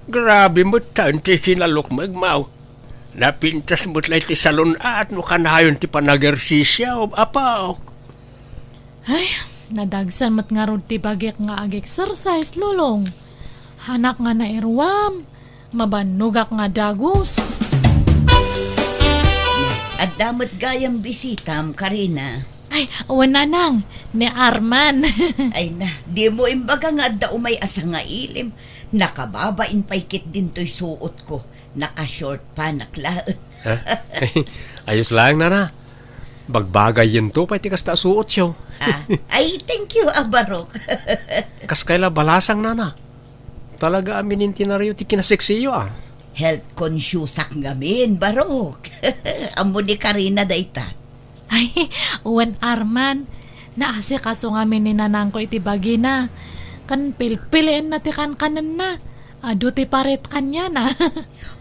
grabe metten ti kinalukmegmo. Napintas met la iti salon-at no kanayon ti panagersisio, Apo. Ay, Nadagsen met ngarud ti bagik nga ag-exercise, Lolong. Hanak nga nairuam, mabannogak nga dagus. Adda met gayam bisitam, Karina. Ay, wen, Nanang, ni Arman. Ay na, dimo imbaga nga adda umay a sangailim. Nakababain pay ketdin toy suotko. Naka-short pants laeng. Ha? Ayos laeng, Nana. Bagbagayyento pay ti kasta a suotyo. Ah, ay, thank you, ah, Barok. Kas kayla balasang, Nana. Talaga a minintinaryo ti kinaseksiyo, ah. Health consciousak ngamin, Barok. Ammo ni Karina dayta. Ay, wen, Arman, naasikaso ngamin ni nanangko iti bagina. Ken pilpilienna ti kankanenna. Adu ti paret kaniana.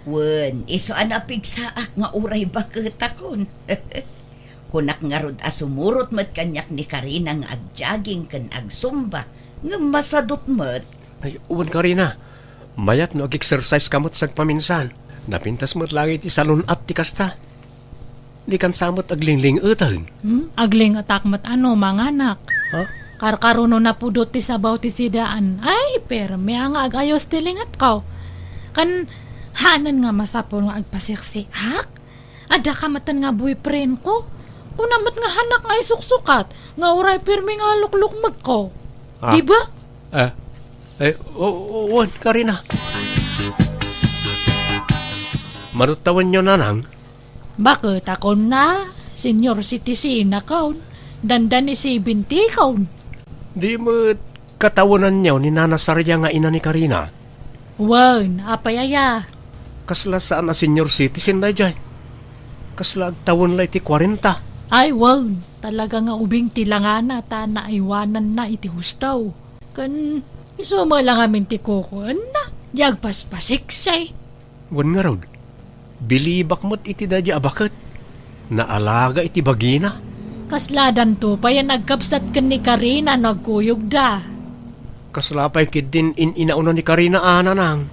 Wen, isu a napigsaak nga uray baketakon. Kunak ngarud a sumurot met kaniak ni Karina nga agjaging ken agsumba, ngem masadut met. Ay, wen, Karina, mayat no ag-exercise ka met sagpaminsan. Napintas met laeng iti salun-at ti kasta. Dikan sa met aglingling-eten. Hmm? Agling-etak met ano, manganak. Ha? Karkaro no napudot ti sabaw ti sidaan. Ay, permi a nga agayos ti lingetko. Kan, hanen nga masapul nga agpaseksiak? Adda ka metten nga boyfriend ko. Kuna met nga hanak nga isuksukat, nga uray permi nga lukluklukmegko. Ah. Di ba? Eh, eh, o, o, wen, Karina. Manuttawenyo, Nanang? Baket a kunna, senior citizen a kaon, dandani seventy kaon. Di met katawenanyo ni Nana Saria nga ina ni Karina? Wen, apay aya? Kasla saan a senior citizen daydiay. Kasla agtawen la iti kuarenta. Ay, wen, talaga nga ubing ti langana ta naaywananna iti husto. Ken isu met la ngamin ti kukuenna, di agpaspaseksi. Wen ngarud, bilibak met iti daydiay a baket. Naalaga iti bagina. Kasladanto pay a nagkabsat ken ni Karina no agkuyogda. Kasla pay ketdin in-inauna ni Karina a nanang.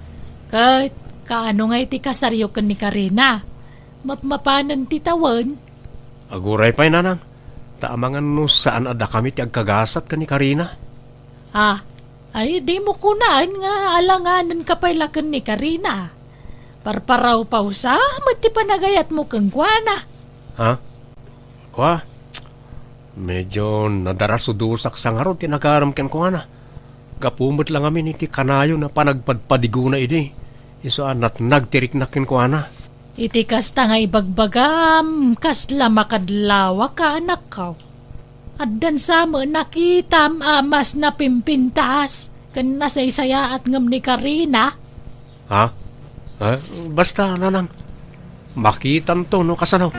Ket kaano nga iti kasaryo ken ni Karina? Mapmapanen ti tawen? Aguray pay, Nanang. Ta amangan no saan a dakami ti agkagasat ken ni Karina. Ah, ay, dimo kunaen nga alanganenka pay la ken ni Karina. Parparawpawsa met ti panagayatmo kenkuana. Ha? Kua? Medyo nadarasudosak sa ngarud ti nagarem kenkuana. Gapu met la ngamin iti kanayon a panagpadpadigona idi. Isu a natnag ti riknak kenkuana. Iti kasta nga ibagbagam, kasla makadlawaka, anakko. Addan sa met nakitam a mas napimpintas ken nasaysayaat ngem ni Karina. Ha? Eh, basta, Nanang, makitanto no kasano.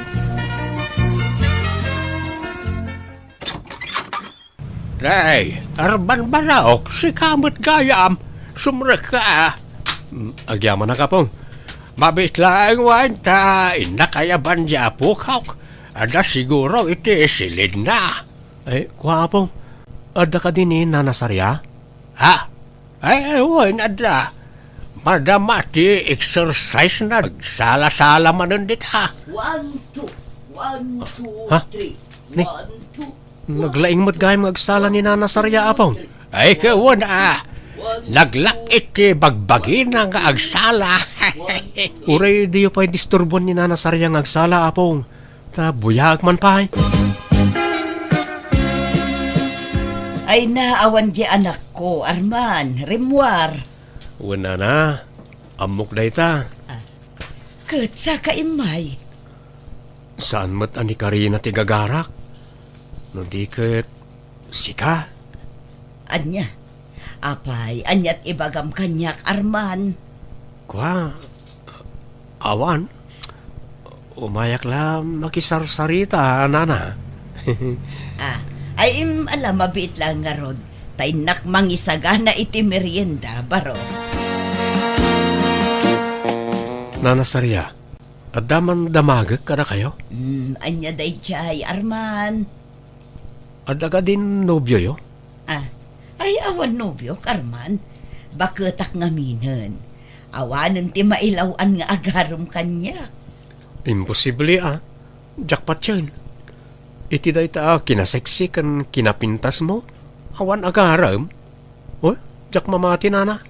Nay, Arman Barok, sika met gayam. Sumrekka. Mm, agyamanak, Apong. Mabiit laeng wen ta innak a yaban di apok. Adda siguro iti silidna. Ay, kua, Apong. Adda kadi ni Nana Saria? Ha? Ay, wen, adda. Madama ti exercise na. Agsala-sala manen dita. One, two. One, two, Ha? Three. Ni? One, two. Naglaing met gayam nga agsala ni Nana Saria, Apong. Ay, kawan, ah. Naglak iti bagbagina nga agsala. Uray diyo pay disturbuan ni Nana Saria nga agsala, Apong. Ta buyaak man pay. Ay na, awan di anakko, Arman, rimmuar. Wen, Nana, ammok dayta. Ah, ket saka immay. Saan met a ni Karina ti gagarak? No di ket sika? Ania? Apay, aniat ibagam kaniak, Arman? Kua, awan. Umayak la makisarsarita, Nana. Ah, ay, im, ala, mabiit la ngarud. Ta innak mangisagana iti merienda, Barok. Nana Saria, adda man damagek kadakayo? Hmm, ania daydiay, Arman? Adda kadin nobioyo? Ah, ay, awan nobiok, Arman. Baketak ngaminen. Awanen ti mailaw-an nga agarem kaniak. Imposible, ah. Diak patien. Iti dayta a kinaseksi ken kinapintasmo, Awan agarem? Uy, diak mamati, nana.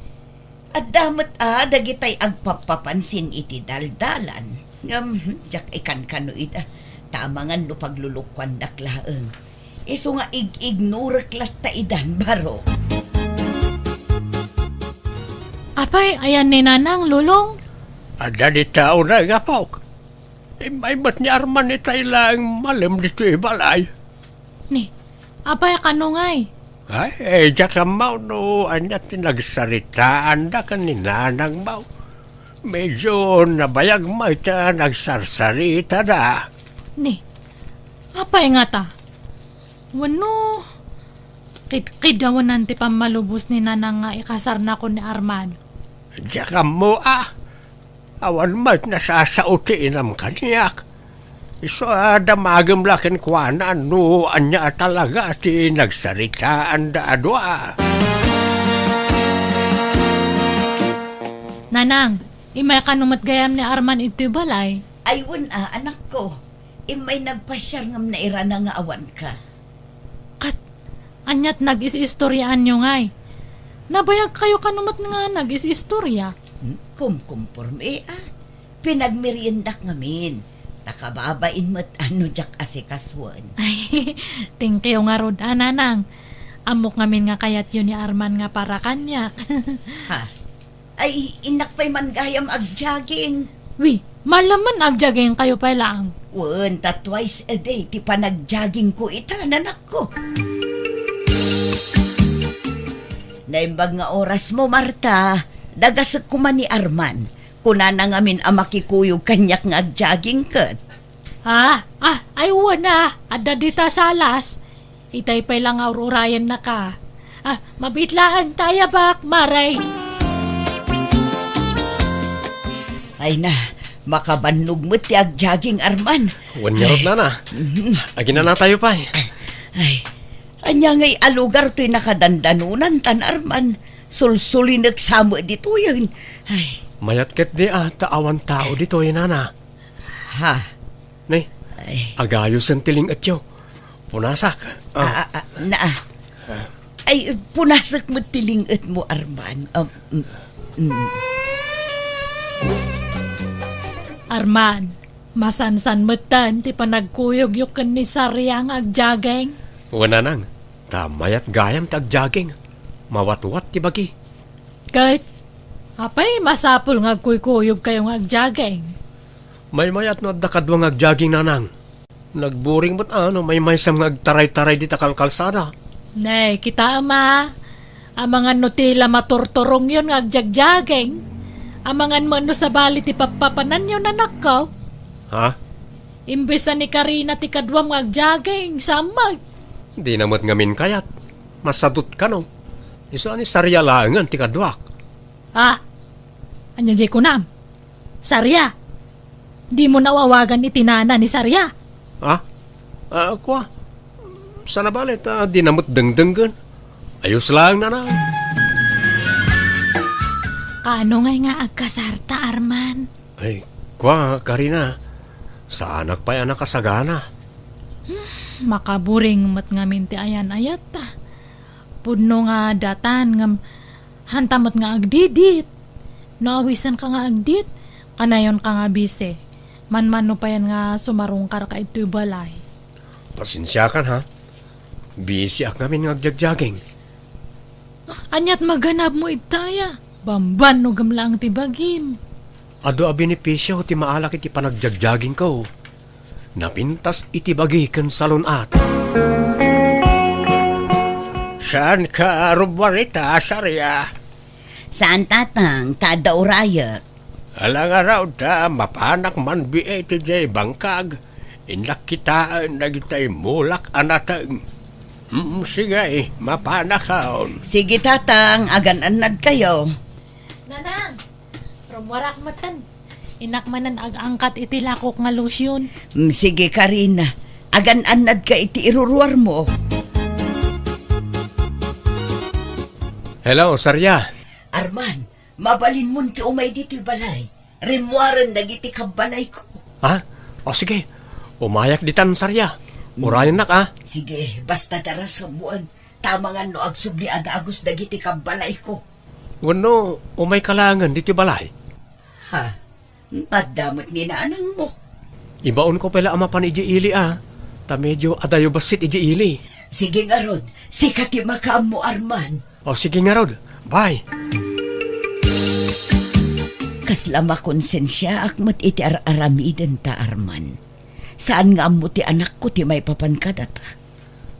Adda met a dagitay agpappapansin iti daldalan. Ngem, hmm, diak ikankano ida. Ta amangan no paglulukuandak laeng. Isu nga ig-ignorek latta idan, barok. Apay, ayan ni Nanang, Lolong? Adda dita unay, apok. Immay met ni Arman itay laeng malem ditoy balay. Ni, apay kano ngay? Ay, eh, diak ammo no ania ti nagsaritaanda ken ni Nanang mo. Medyo nabayag met ta nagsarsaritada. Ni, apay ngata? Wenno, kidkidawenan ti pammalubos ni Nanang nga ikasarnakon ni Arman? Diak ammo a. Awan met nasasao ti inam kaniak. Isu a damagem la kenkuana no ania a talaga ti nagsaritaanda a dua. Nanang, immay kano met gayam ni Arman iti balay? Ay, wen a, anakko. Immay nagpasiar ngem nairana nga awanka. Ket, aniat nagis-istoriaanyo ngay? Nabayagkayo kano met nga nagis-istoria? Hmm, kumkumporme, a. Pinagmeriendak ngamin. Ta kababain met a no diak asikasuen. Ay, thank you ngarud, a, Nanang. Ammok ngamin nga kayatyo ni Arman nga para kaniak. Ha? Ay, innak pay man gayam agjaging. Wi, malaman agjaging kayo pay laang. Wen, ta twice a day ti panagjaging ko ita, nanakko. Naimbag nga oras mo, Marta. Dagasek koma ni Arman. Kunana ngamin a makikuyog kaniak nga agjaging ket. Ah, ah, ay wen a, adda dita salas. Itay pay la nga ur-urayennaka. Ah, mabiit laeng ta, ayabak, maray. Ay na, makabannog met ti agjaging, Arman. Wen ngarud, nana. Mhm. Aginanatayo pay. Ay, ania ngay a lugar toy nakadandanonantan, Arman? Sulsulinek sa met ditoyen. Ay. Mayat ketdi a, ta awan tao ditoy, nana. Ha? Ni, ay, agayosen ti ling-etyo. Punasak. Ah. Ah, ah, ah, na, ah. Ah. Ay, punasak met ti ling-etmo, Arman. Um, mm, mm. Arman, masansan metten ti panagkuyogyo ken ni Saria nga agjaging? Wen, nanang, ta mayat gayam ti agjaging. Mawatwat ti bagi. Ket, apay masapul nga agkuykuyogkayo nga agjaging? Maymayat no adda kadua nga agjaging, nanang. Nagburing met a no maymaysam nga agtaraytaray dita kalkalsada. Ne, kitaem a. Amangan no ti la maturturongyon nga agjagjaging. Amangan met no sabali ti pappapananyo, nanakko. Ha? Imbes a ni Karina ti kaduam nga agjaging, sammag. Dina met ngamin kayat. Masadut kano. Isu a ni Saria laengen ti kaduak. Ah, ania diay kunam? Saria? Dimo nawawagan iti nana ni Saria? Ah? Ah, kua? Sana bale ta dina met dengdenggen. Ayos laeng, nana. Kaano ngay nga agkasarta, Arman? Ay, kua, Karina. Saanak pay a nakasagana. Hmm, makaburing met ngamin ti ayan-ayat ta. Pudno nga datan ngem hanta met nga agdidit. No awisenka nga agdit, kanayonka nga bisi. Manmano payen nga sumarungkarka itoy balay. Pasensiakan, ha? Bisiak ngamin nga agjagjaging. Aniat maganabmo ita aya? Bamban no gem laeng ti bagim. Adu a benepisio ti maalak iti panagjagjagingko. Napintas iti bagi ken salun-at. Saanka rummuar ita, Saria? Saan, tatang, ta adda urayek. Ala ngarud ta mapanak manbiit idiay bangkag. Innak kitaen dagitay mulak a nateng. Mm, sige, mapanakon. Sige, tatang, agan-annadkayo. Nanang, rummuarak metten. Innak manen ag-angkat iti lakok nga lotion. Mm, sige, Karina. Agan-annadka iti iruruarmo. Hello, Saria. Arman, mabalinmon ti umay ditoy balay. Rimmuaren dagiti kabbalayko. Ha? O sige, umayak ditan, Saria. Urayennak, a. Sige, basta darasemon. Ta amangan no agsubli a dagus dagiti kabbalayko. Wenno, umayka laengen ditoy balay? Ha? Adda met ni nanangmo. Ibaonko pay la a mapan idiay ili a, ta medio adayo bassit idiay ili. Sige ngarud, sika ti makaammo, Arman. O, sige ngarud. Bye. Kasla makonsensiaak met iti ar-aramidenta, Arman. Saan nga ammo ti anakko ti maipapan kadata.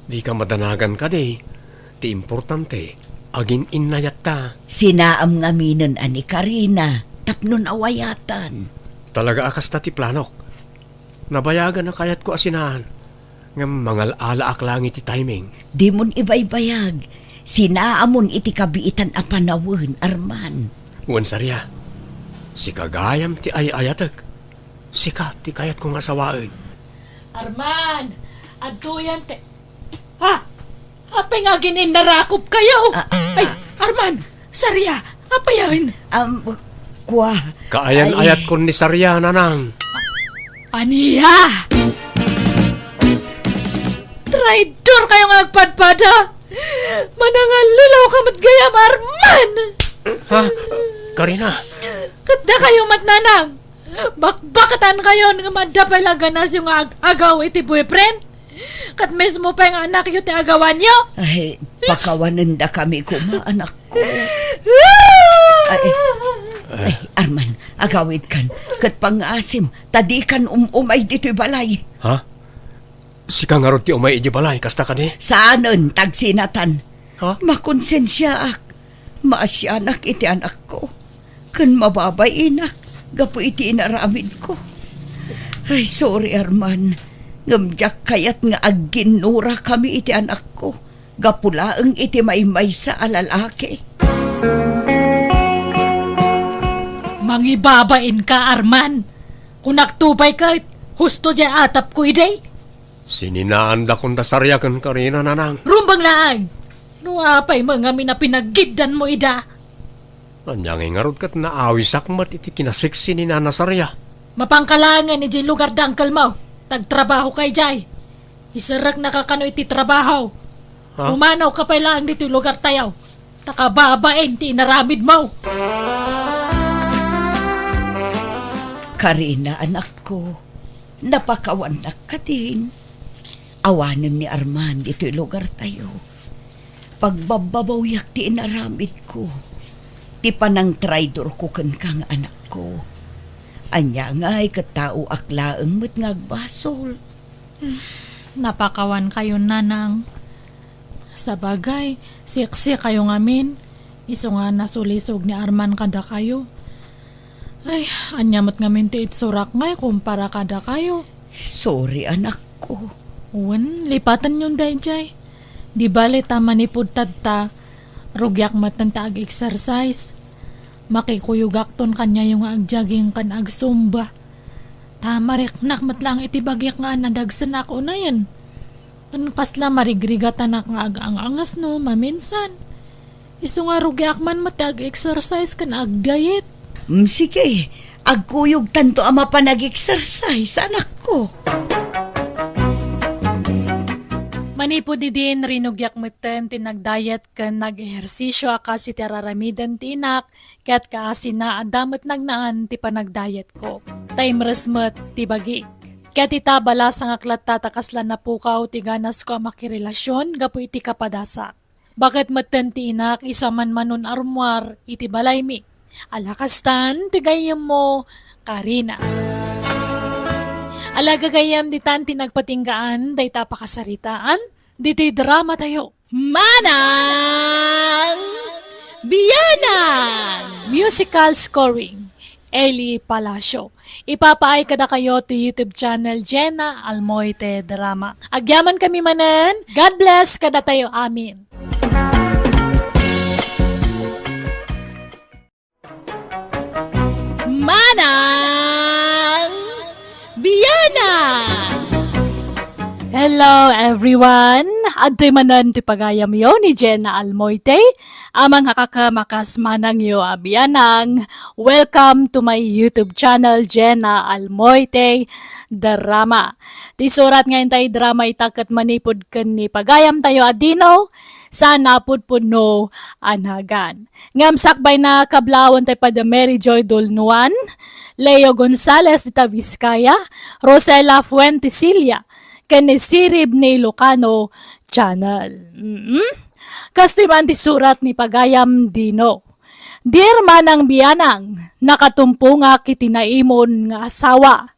Dika madanagan kadi. Ti importante, agin-innayatta. Sinaam ngaminen a ni Karina tapno nawayatan. Talaga a kasta ti planok. Nabayagan a kayatko a sinaan, ngem mangal-alaak laeng iti timing. Dimon ibaybayag. Sinaamon iti kabiitan a panawen, Arman. Wen, Saria, sika gayam ti ay-ayatek. Sika ti kayatko nga asawaen. Arman, adtoyan ti, ha? Apay nga agin-innarakopkayo? Ah, ah. Ay, Arman, Saria, apayen? Am, kua. Kaayan-ayatkon ni Saria, nanang. Ania? Traidorkayo nga agpadpada! Manangallilaw ka met gayam, Arman! Ha? Karina? Ket dakayo met, nanang! Bakbakatankayon nga adda pay la ganasyo nga ag-agaw iti boyfriend? Ket mismo pay nga anakyo ti agawanyo? Ay, pakawanendakami koma, anakko. Ay, ay, Arman, agawidkan. Ket pangngaasim, ta dikan um-umay ditoy balay. Ha? Sika ngarud ti umay idiay balay, kasta kadi? Saanen, tagsinatan. Ha? Makonsensiaak. Maasianak iti anakko. Ken mababainak gapu iti inaramidko. Ay, sorry, Arman. Ngem diak kayat nga agginnurakami iti anakko gapu laeng iti maymaysa a lalaki. Mangibabainka, Arman. Kunakto pay ket, husto diay atapko idi. Sininaandakon da Saria ken Karina, nanang. Rumbeng laeng! No apay met ngamin a pinaggiddanmo ida? Ania ngay ngarud ket naawisak met iti kinaseksi ni Nana Saria? Mapanka laengen idiay lugar da angkelmo, ta agtrabahoka idiay. Iserreknaka kano iti trabaho. Ha? Pumanawka pay laeng ditoy lugartayo. Ta kababain ti inaramidmo. Karina, anakko, napakawannak kadin. Awanen ni Arman ditoy lugartayo. Pagbabbabawiak ti inaramidko, ti panangtraidorko kenka nga anakko. Ania ngay ket taoak laeng met nga agbasol. Napakawankayon, nanang. Sabagay, seksikayo ngamin. Isu nga nasulisog ni Arman kadakayo. Ay, ania met ngamin ti itsurak ngay kumpara kadakayo? Sorry, anakko. Wen, lipatenyon daydiay. Di bale ta manipud tatta, rugiak metten ta ag-exercise. Makikuyogakton kaniayo nga ag-jogging ken ag-zumba. Ta mariknak met laeng iti bagik nga nadagsenak unayen. Ken kasla marigrigatanak nga ag-ang-angas no maminsan. Isu nga rugiak man met ti ag-exercise ken ag-diet. Mm, sige, agkuyogtanto a mapan ag-exercise, anakko. Manipud idin, rinugiak metten ti nag-diet ken nag-ehersisio a kas iti ar-aramiden ti inak, ket kaasina, adda met nagnaan ti panagdayetko. Ta imres met ti bagik. Ket ita, balasangak latta ta kasla napukaw ti ganasko a makirelasion gapu iti kapadasak. Baket metten ti inak isu a manmanon a rummuar iti balaymi. Ala kastan ti gayyemmo, Karina. Ala gagayyem, ditan ti nagpatinggaan dayta a pakasaritaan ditoy dramatayo. Manang Bianang! Musical scoring, Eli Palacio. Ipapaay kadakayo ti YouTube channel Jenna Almoite Drama. Agyamankami manen. God bless kadatayo amin. Manang Bianang! Hello, everyone! Adtoy manen ti pagayamyo ni Jenna Almoite, a mangkakakem a kas manangyo a bianang. Welcome to my YouTube channel, Jenna Almoite Drama. Ti surat nga intay drama ita ket manipud ken ni pagayamtayo a Dino, Saan a pudpudno a nagan. Ngem sakbayna, kablawan tayo pay da Mary Joy Dolnuan, Leo Gonzalez dita Vizcaya, Rosela Fuentesilia, ken ni Sirib ni Ilocano Channel. Mm-mm. Kastoy man ti surat ni Pagayam Dino. Dear Manang Bianang, nakatumpongak iti naimon nga asawa.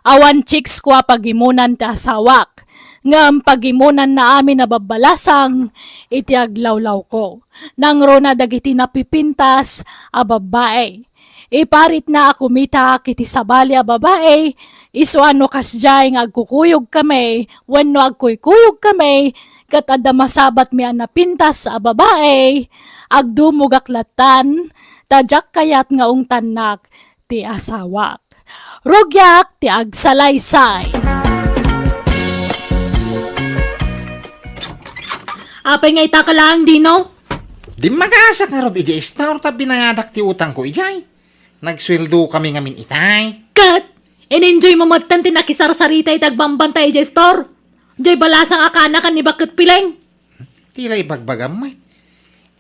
Awan chicks ko a pagimunan ti asawak, ngem pagimunanna amin a babbalasang iti aglawlawko. Nangruna dagiti napipintas a babbai. Iparitna a kumitak iti sabali a babai, isu a no kasdiay nga agkukuyogkami wenno agkuykuyogkami, ket adda masabatmi a napintas a babai, agdumogak lattan, ta diak kayat nga ungtannak ti asawak. Rugiak ti agsalaysay. Apay nga ita ka laeng, Dino? Dimmagasak ngarud idiay store ta binayadak ti utangko idiay. Nagsueldo kami ngamin itay. Ket, in-enjoy mo metten ti nakisarsarita iti agbambanta idiay store. Diay balasang a kaanakan ni Baket Pileng. Ti la ibagbagam met.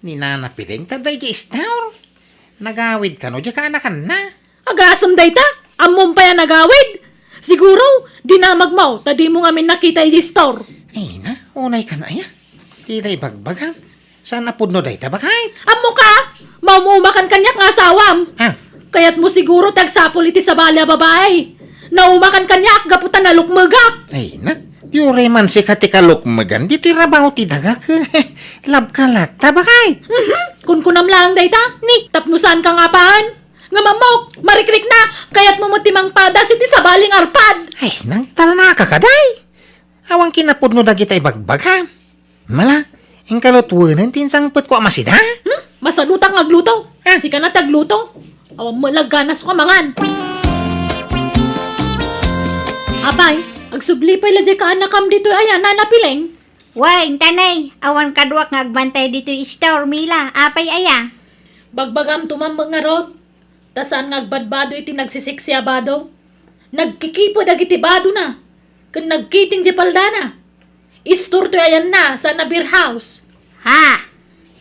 Ni Nana Pileng ta daydiay store. Nagawid kano diay kaanakanna. Agasem dayta? Ammom pay a nagawid? Siguro, dinamagmo ta dimo ngamin nakita idiay store. Ay na, unay kan aya. Ti la ibagbagam. Saan a pudno dayta, baket? Ammoka, maum-umakan kaniak nga asawam. Ah. Kayatmo siguro ti agsapul iti sabali a babai. Naumakan kaniak gapu ta nalukmegak. Ay na, di uray man sika ti kalukmegan, ditoy rabaw ti dagak. Labka latta, baket? Mhm, kunkunam laeng dayta. Ni? Tapno saanka nga apaen. Ngem ammok, marikrikna, kayatmo met ti mangpadas iti sabali nga arpad. Ay, nangtalnaka kadi. Awan kinapudno dagita ibagbagam. Mala, inka lutuen ti insangpetko a masida? Hmm? Masadutak nga agluto. Ah. Sika na ti agluto. Awan met la ganasko a mangan. Apay, agsubli pay la diay kaanakam ditoy aya, Nana Pileng? Wen, tanay, awan kaduak nga agbantay ditoy store, Mila. Apay aya? Bagbagam to man met ngarud. Ta saan nga agbadbado iti nagsisiksi a bado. Nagkikipo dagiti badona, ken nagkiting diay paldana. Istor toy ayanna, saan a beer house. Ha?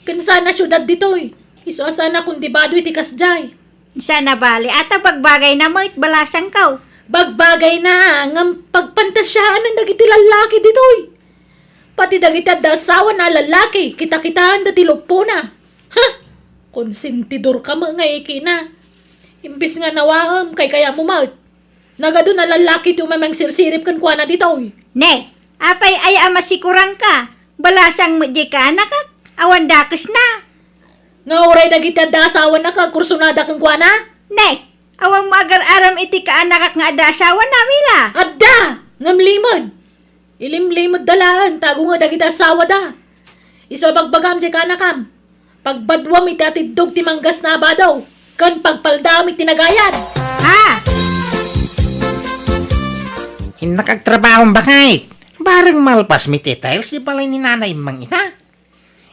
Ken saan a siudad ditoy. Isu a saan a kundibado iti kasdiay. Saan a bali, ata bagbagayna met, balasangko. Bagbagayna, ngem pagpantasiaanna dagiti lallaki ditoy. Pati dagiti adda asawana a lallaki, kitakitaanda ti luppona. Ha! Konsentidorka met nga ikina. Imbes nga nawaem, kaykayatmo met. Nagadu a lallaki ti umay mangsirsirip kenkuana ditoy. Ne, apay aya a masikuranka? Balasang met diay kaanakak, awan dakesna. Nga uray dagiti adda asawana nga agkursunada kenkuana? Ne, awan mo agar-aram iti kaanakak nga adda asawana, Mila? Adda! Ngem limed. Ilimlimedda laeng ta agunget dagiti asawada. Isu a bagbagam diay kaanakam, pagbaduam iti atiddog ti manggasna a bado, ken pagpaldaam iti nagayad. Ha? Innak agtrabahom, baket. Bareng malpasmi ti tiles di balay ni Nana Immang ita.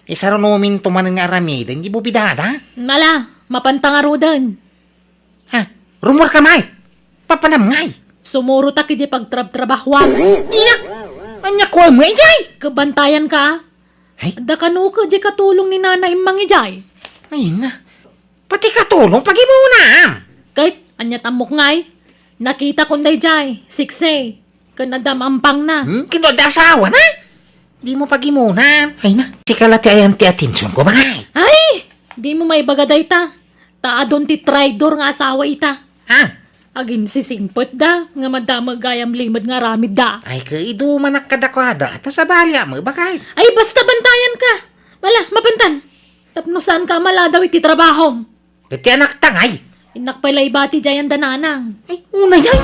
Isarunominto manen nga aramiden di bubidada. Nala, mapanta ngaruden. Ha? Rummuarka met? Papanam ngay? Sumurotak idiay pagtrabtrabahuam. Iyak! Ania kuam nga idiay? Kabantayanka. Ay? Adda kano ket diay katulong ni Nana Immang idiay. Ay na. Pati katulong pagimunam. Ket, aniat ammok ngay? Nakitakon daydiay, siksi. Ken adda maampangna. Hmm? Ken no adda asawana? Dimo pagimunan. Ay na, sika la ti ayan ti atensionko, baket. Ay! Dimo maibaga dayta. Ta adun ti traidor nga asawa ita. Ha? Aginsisingpetda nga madama gayam limed nga aramidda. Ay, kaidumanak kadakuada. Ta sabali a met, baket. Ay, basta bantayanka. Mala, mapantan. Tapno saanka a maladaw iti trabahom. Iti anakta ngay? Innak pay la ibati diay anda nanang. Ay, unay ay.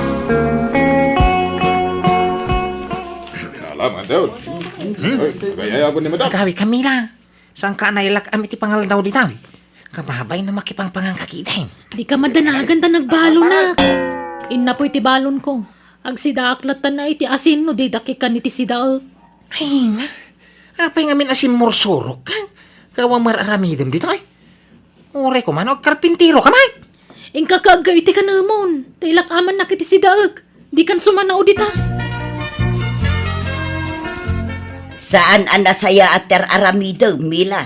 Ala, madam. Hmm? Ay, agayayabon ni madam. Agawi, Camila. Saanka a nailak-am iti pangaldaw dita? Kababay no makipangpangan ka kitaen. Dika madanagan ta nagbalonak. Innapoy ti balonko. Agsidaak latta na iti asin no didak ikkan iti sidaek. Ay na, apay ngamin a simmursurok ka? Kawa mar-aramidem ditoy? Uray koma no agkarpintiroka met? Inka kaaggaw iti kanemon, ta ilak-amannak iti sidaek, dikan sumanao dita. Saan a nasayaat ti ar-aramidem, Mila.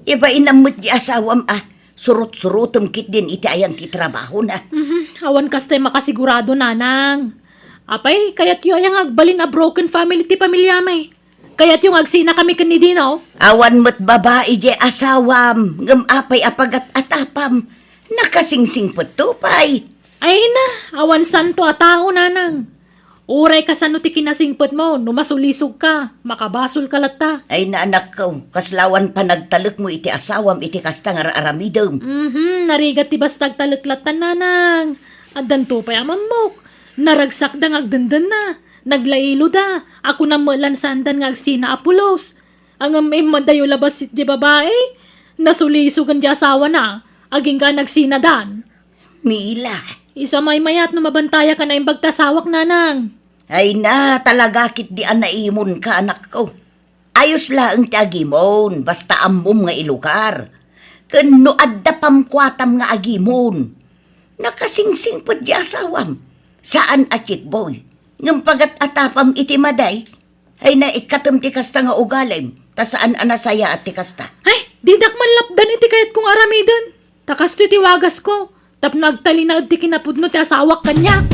Ibainam met di asawam a surot-surotem ketdin iti ayan ti trabahona. Mhm, awan kastay makasigurado, nanang. Apay, kayatyo aya nga agbalin a broken family ti pamilyami? Kayatyo nga agsinakami ken ni Dino? Awan met babai di asawam, ngem apay a pagat-atapam? Nakasingsingpetto pay. Ay na, awan santo a tao, nanang. Uray kasano ti kinasingpetmo, no masulisog ka, makabasol ka latta. Ay na, anakko, kaslawan panagtalekmo iti asawam iti kasta nga ar-aramidem. Mhm, narigat ti basta agtalek latta, nanang. Addanto pay a mammok. Naragsakda nga agdendenna. Naglailoda. A kunam met lan saandan nga agsina a pulos. Ngem immadayo la bassit di babai. Nasulisogan di asawana. Agingga a nagsinadan. Mila. Isu a maymayat no mabantayak a naimbag ti asawak, nanang. Ay na, talaga ketdi a naimonka, anakko. Ayos laeng ti agimon, basta ammom nga ilugar. Ken no adda pamkuatam nga agimon, nakasingsingpet di asawam. Saan a chickboy, ngem pagat-atapam iti maday. Ay, naikkatem ti kasta nga ugalim, ta saan a nasayaat ti kasta. Ay, didak man lapdan iti kayatko nga aramiden. Ta kastoy ti wagasko, tapno agtalinaed ti kinapudno ti asawak kaniak.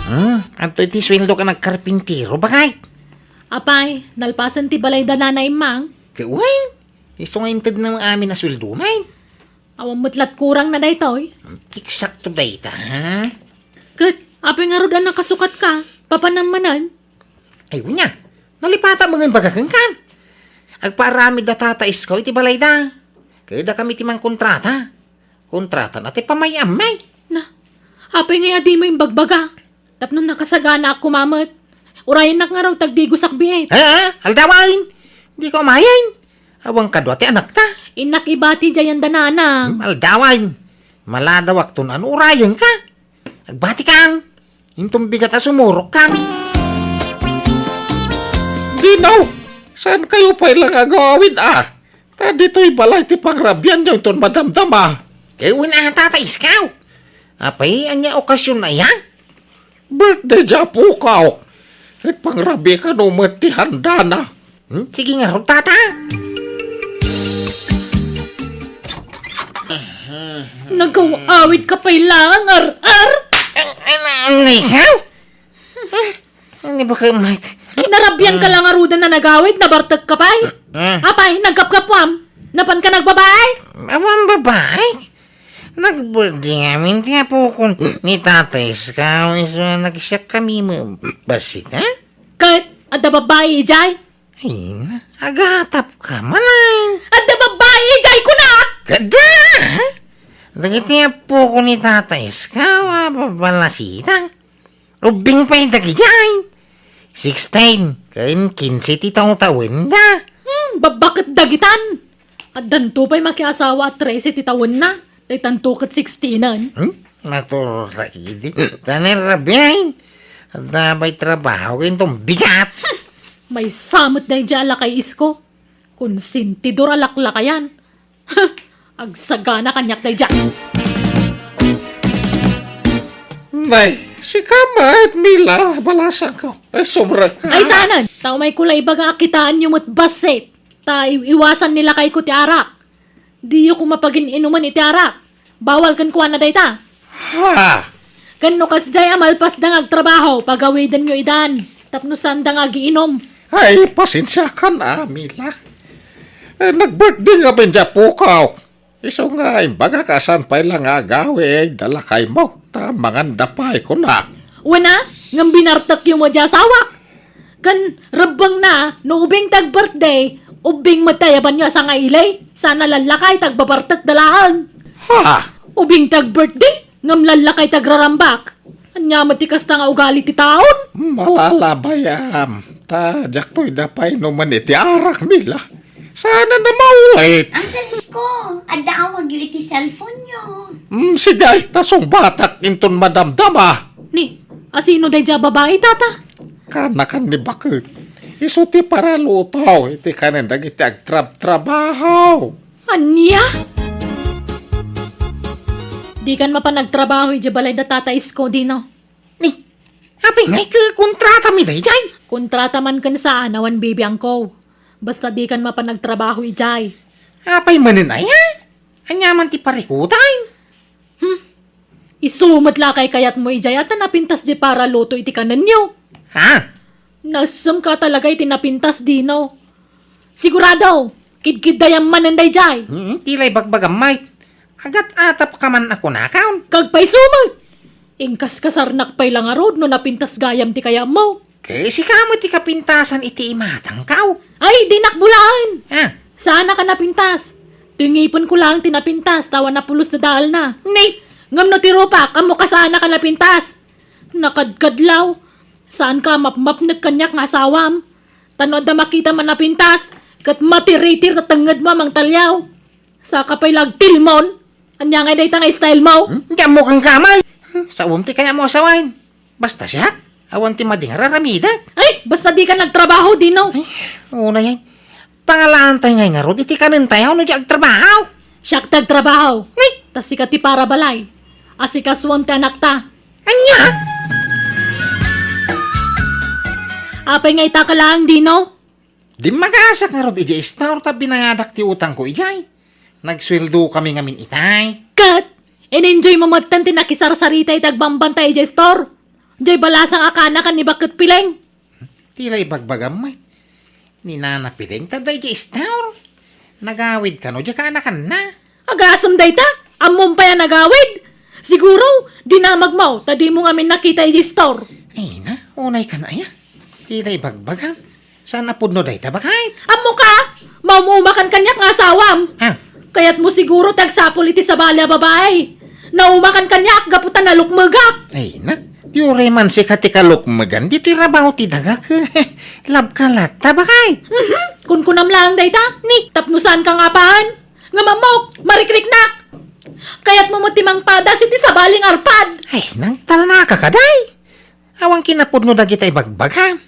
Hmm, adtoy ti sueldo ken agkarpintero, baket? Apay, nalpasen ti balay da Nanay Mang. Ket wen, isu nga intedna amin a sueldo, man. Awan met lat kurangna daytoy. Eksakto dayta, ha? Ket, apay ngarud a nakasukatka? Papanam manen? Ay, wen a. Nalipatan met nga imbaga kenka. Agpaaramid da Tata Isko iti balayda. Ket dakami ti mangkontrata. Kontratana ti pamay-ammay. Na, apay ngay a dimo imbagbaga? Tapno nakasaganaak koma met. Urayennak ngarud ta agdigosak biit. Ha? Aldawan! Dika umayen. Awan kadua ti anakta. Innak ibati diay anda nanang. Hmm, aldawan. Maladawakto no urayenka. Agbatikan. Inton bigat a sumurokkan. Dinaw, saankayo pay la nga agawid a? Ta ditoy balay ti pangrabianyo inton madamdama. Ket wen a, Tata Isko. Apay, ania okasion aya? Birthday di apokaw. Ket pangrabikan met ti handana. Hmm? Sige ngarud, Tata. Nagaw-awid ka pay laeng, ar-ar? An-, an-, an-, ikaw? Ah, hindi ba kayo mahit-, Narabian ka lang ngaruden a nagawid, nabartek ka pay? Ah. Apay, nagkapkapwam? Napan ka nagbabae? Awan babae. Nag-birthday ngamin ti apokon ni Tata Isko, isu a nagsiak kami mo-, bassit, ha? Ket, adda babae idiay? Ay, agatap ka, manay. Adda babae idiay kunak! Kada! Dagiti apokon ni Tata Isko, a babalasita. Ubbing pay dagidiay. Sixteen, ken kinse ti tawtawenda. Hmm, babbaket dagitan. Addanto pay makiasawa a trese ti tawenna. Daytanto ket sixteenan. Hmm? Naturor ta idi. Tanay rabiay. Adda pay trabaho ken bigat. Maysa met daydiay a lakay, Isko. Konsentidor a laklakayan. Agsagana kaniak daydiay. Nay, sika met, Mila, balasangko. Ay, sumrek ka. Ay, saanen? Ta umayko la ibaga a kitaenyo met bassit. Ta i-, iwasan ni lakayko ti arak. Diyo koma pagin-inumen iti arak. Bawal kenkuana dayta. Ha? Ken no kasdiay a malpasda nga agtrabaho, pagawidenyo idan. Tapno saanda nga agiinom. Ay, pasensiakan, a, Mila. Eh, nag-birthday ngamin di apokaw. Isu nga imbagak a saan pay la nga agawid da lakaymo, ta manganda pay kunak. Wen a, ngem binartekyo met di asawak. Ken rebbengna, no ubing ti ag-birthday, ubbing met ti ayabanyo a sangaili, saan a lallakay ti agbabartek da laeng. Ha? Ubing ti ag-birthday, ngem lallakay ti agrarambak. Ania met ti kasta nga ugali ti taon? Malalabayam, ta diakto ida painumen iti arak, Mila. Saan a mawit. Uncle Isko, adda awagyo iti cellphone-yo. Hmm, sige, ta sungbatak inton madamdama. Ni, asino daydiay a babai, Tata? Kanakan ni baket. Isu ti paraluto iti kanen dagiti agtrabtrabaho. Ania? Dikan mapan agtrabaho idiay balay da Tata Isko, Dino. Ni, Apay ngay ket kontratami daydiay? Kontrata man ken saan awan bibiangko. Basta dikan mapan agtrabaho idiay. Apay manen aya? Ania man ti parikutan? Hmm. Isu met la kay kayatmo idiay a ta napintas di paraluto iti kanenyo. Ha? Nasemka talaga iti napintas, Dino. Sigurado, kidkiddayam manen daydiay. Hmm, ti la ibagbagam, Mike. Agat-atapka man a kunakon. Kagpayso met. Inkaskasarnak pay la ngarud no napintas gayam ti kayatmo. Ket sika met ti kapintasan iti imatangko. Ay, dinak bulaen. Ah. Saannak a napintas. Toy ngipenko laeng ti napintas, ta awan a pulos ti daalna. Ni? Ngem no ti rupak, ammok a saannak a napintas. Nakadkadlaw. Saanka a mapmapnek kaniak nga asawam. Ta no adda makitam a napintas, ket matiritir ta tengngedmo a mangtaliaw. Saka pay la agtilmon. Ania ngay dayta nga style mo? Hmm? Diak ammo ken kamay. Hmm, saom ti kayatmo a sawen. Basta siak, awan ti madi nga ar-aramidek. Ay, basta dikan agtrabaho, Dino. Ay, unay. Pangalaantay ngay ngarud iti kanentayo no di agtrabaho. Siak ti agtrabaho. Ni? Ta sika ti parabalay. Asikasuam ti anakta. Ania? Apay nga ita ka laeng, Dino? Dimmagasak ngarud idiay store ta binayadak ti utangko idiay. Nagsueldokami ngamin itay. Ket, in-enjoy mo metten ti nakisarsarita iti agbambantay idiay store. Diay balasang a kaanakan ni Baket Pileng. Ti la ibagbagam met. Ni Nana Pileng ta daydiay store. Nagawid kano diay kaanakanna. Agasem dayta? Ammom pay a nagawid? Siguro, dinamagmo ta dimo ngamin nakita idiay store. Ay na, unay kan aya. Ti la ibagbagam. Saan a pudno dayta, baket? Ammoka, maum-umakan kaniak nga asawam. Ah. Kayatmo siguro ti agsapul iti sabali a babai. Naumakan kaniak gapu ta nalukmegak. Ay na, di uray man sika ti kalukmegan, ditoy rabaw ti dagak. Labka latta, baket? Mhm, kunkunam laeng dayta. Ni? Tapno saanka nga apaen. Ngem ammok, marikriknak. Kayatmo met ti mangpadas iti sabali nga arpad. Ay, nangtalnaka kadi. Awan kinapudno dagita ibagbagam.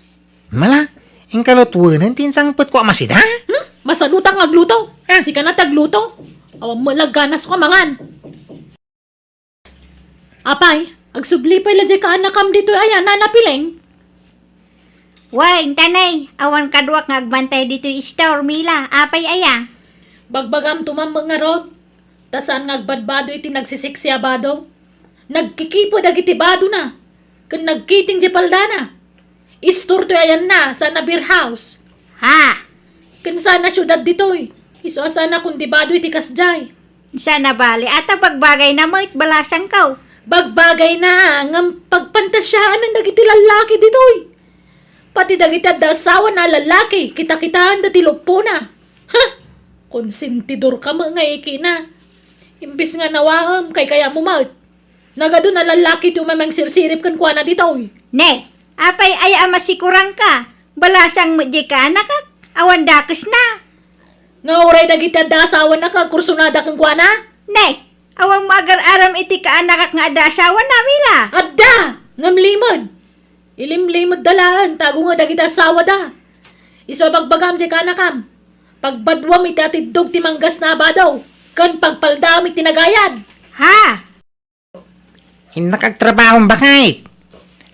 Mala, inka lutuenen ti insangpetko a masida. Hmm? Masadutak nga agluto. Ah. Sika na ti agluto. Awan met la ganasko a mangan. Apay, agsubli pay la diay kaanakam ditoy aya, Nana Pileng? Wen, Tanay, awan kaduak nga agbantay ditoy store, Mila. Apay aya? Bagbagam to man met ngarud. Ta saan nga agbadbado iti nagsisiksi a bado. Nagkikipo dagiti badona, ken nagkiting diay paldana. Istor toy ayanna, saan a beer house. Ha? Ken saan a siudad ditoy. Isu a saan a kundibado iti kasdiay. Saan a bali, ata bagbagayna met, balasangko. Bagbagayna, ngem pagpantasiaanna dagiti lallaki ditoy. Pati dagiti adda asawana a lallaki, kitakitaanda ti luppona. Ha! Konsentidorka met nga ikina. Imbes nga nawaem, kaykayatmo met. Nagadu a lallaki ti umay mangsirsirip kenkuana ditoy. Ne, apay aya a masikuranka? Balasang met diay kaanakak, awan dakesna. Nga uray dagiti adda asawana nga agkursunada kenkuana? Ne, awan mo agar-aram iti kaanakak nga adda asawana, Mila? Adda! Ngem limed. Ilimlimedda laeng ta agunget dagiti asawada. Isu a bagbagam diay kaanakam, pagbaduam iti atiddog ti manggasna a bado, ken pagpaldaam iti nagayad. Ha? Innak agtrabahom, baket.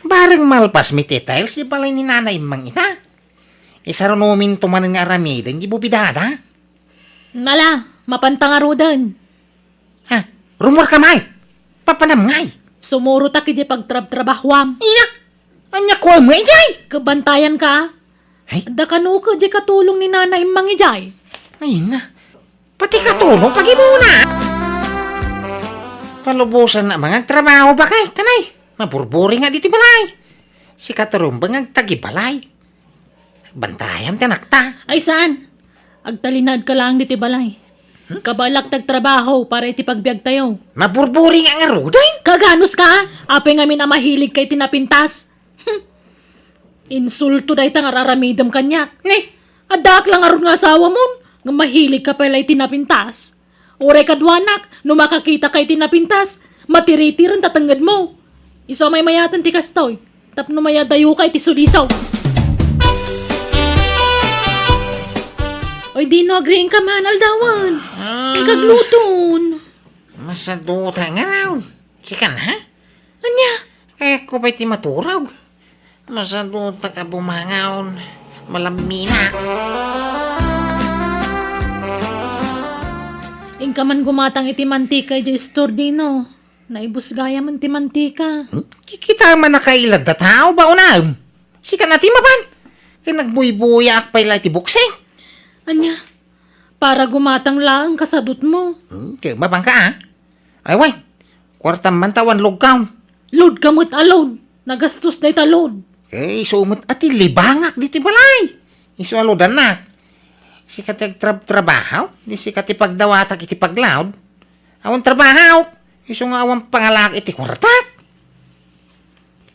Bareng malpas met ti tiles ti balay ni Nana Immang ita. Isarunominto manen nga aramiden ti bubidada. Mala, mapanta ngaruden. Ha? Rummuarka, Mike? Papanam ngay? Sumurotak idiay pagtrabtrabahuam. Iya? Ania kuam nga idiay? Kabantayanka. Ay? Adda kano ket diay katulong ni Nana Immang idiay. Ay na. Pati katulong pagimuna. Palubosan na mangagtrabaho, baket, Tanay. Maburburi nga ditoy balay. Sika ti rumbeng nga agtagibalay. Bantayam ti anakta. Ay, saan? Agtalinaedka laeng ditoy balay. Hmm? Kabaelak ti agtrabaho para iti pagbiagtayo. Maburburi nga ngaruden? Kaganuska? Apay ngamin a mahiligka iti napintas? Hmm. Insulto dayta nga ar-aramidem kaniak. Ne? Addaak la ngarud nga asawamon, nga mahiligka pay la iti napintas. Uray kaduanak, no makakitaka iti napintas, matiritiren ta tengngedmo. Isu a maymayaten ti kastoy, tapno mayadayoka iti suliso. Oy, dino agriingka man, aldawan. Ah. Inka agluton. Masaduta nga raw. Sika na, ha? Ania? Kayatko pay ti maturog. Masadutak a bumangon. Malamminak. Inka man gumatang iti mantika idiay store, Dino. Naibus gayam ti mantika. Hmm? Kikita man nakailad da tao ba unam? Sika na ti mapan. Kay nagbuybuyaak pay la iti buksing. Ania? Para gumatang laeng kasadutmo. Hmm, kay mabangka, ah. Ay, way. Kuartam man ta awan lugkaw. Load ka met a load. Nagastos dayta load. Eh, isu met a ti libangak ditoy balay. Isu a loadannak. Sika ti agtrab-trabaho, di sika ti pagdawatak iti paglaod. Awan trabaho, isu nga awan pangalak iti kuartak.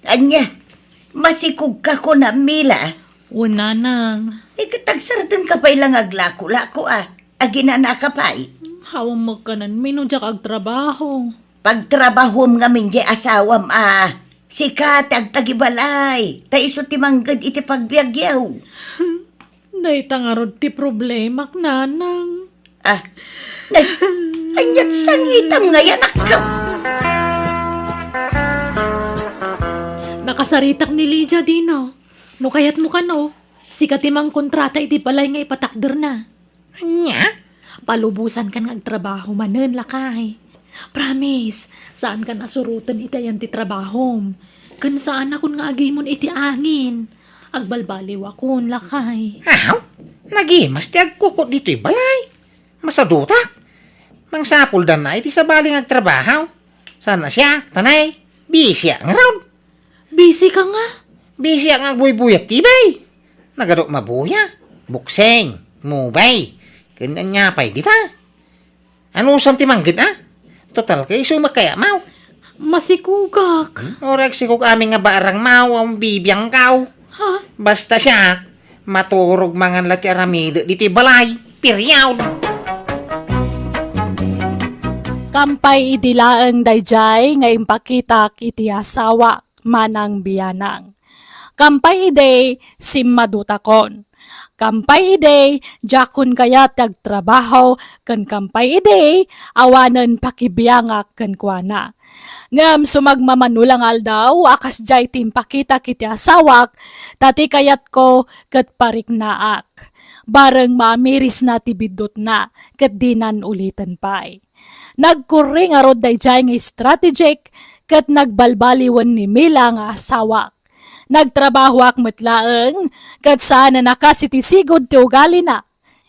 Ania, masikog ka kuna, Mila? Wen, nanang. Eh, ket agsardeng ka pay la nga aglako-lako, a. Aginana ka pay? Awan magkanan, Min, no diak agtrabaho. Pagtrabahom ngamin diay asawam, a. Sika ti agtagibalay, ta isu ti mangged iti pagbiagyo. Dayta ngarud ti problemak, nanang. Ah, nay, aniat sangitam nga yanak ka? Nakasaritak ni Lydia, Dino. No kayatmo kano, sika ti mangkontrata iti balay nga ipatakderna. Ania? Palubosankan nga agtrabaho manen, lakay. Promise, saankan a suroten iti ayan ti trabahom. Ken saanakon nga agimon iti angin. Agbalbaliwakon, lakay. Aw, nagimas ti agkukot ditoy balay. Masadutak. Mangsapuldanna iti sabali nga agtrabaho. Saan a siak, tanay, bisiak ngarud. Busy ka nga? Busy nga agbuybuya ti bay. Nagadu mabuya. Bukseng, mubay. Ken ania pay dita? Anusam ti mangged, a? Total, kay isu makayamaw. Masikugak. Hmm? Orek sikog amin nga barang maw, ang bibiang kaw. Ha? Basta siya, maturog mangan la ti aramide ditoy balay. Period. Kampay idi laeng daydiay nga impakitak iti asawak manang bianang. Kampay idi simmadutakon. Kampay idi diakon kayat ti agtrabaho ken kampay idi awanen pakibiangak kenkuana. Ngem sumagmamano la nga aldaw a kasdiay ti impakitak iti asawak, ta ti kayatko ket pariknaak. Bareng maamirisna ti biddutna ket dinan uliten pay. Nagkurri ngarud daydiay nga strategic ket nagbalbaliwen ni Mila nga asawak. Nagtrabahoak met laeng ket saanen a kas iti sigud ti ugalina.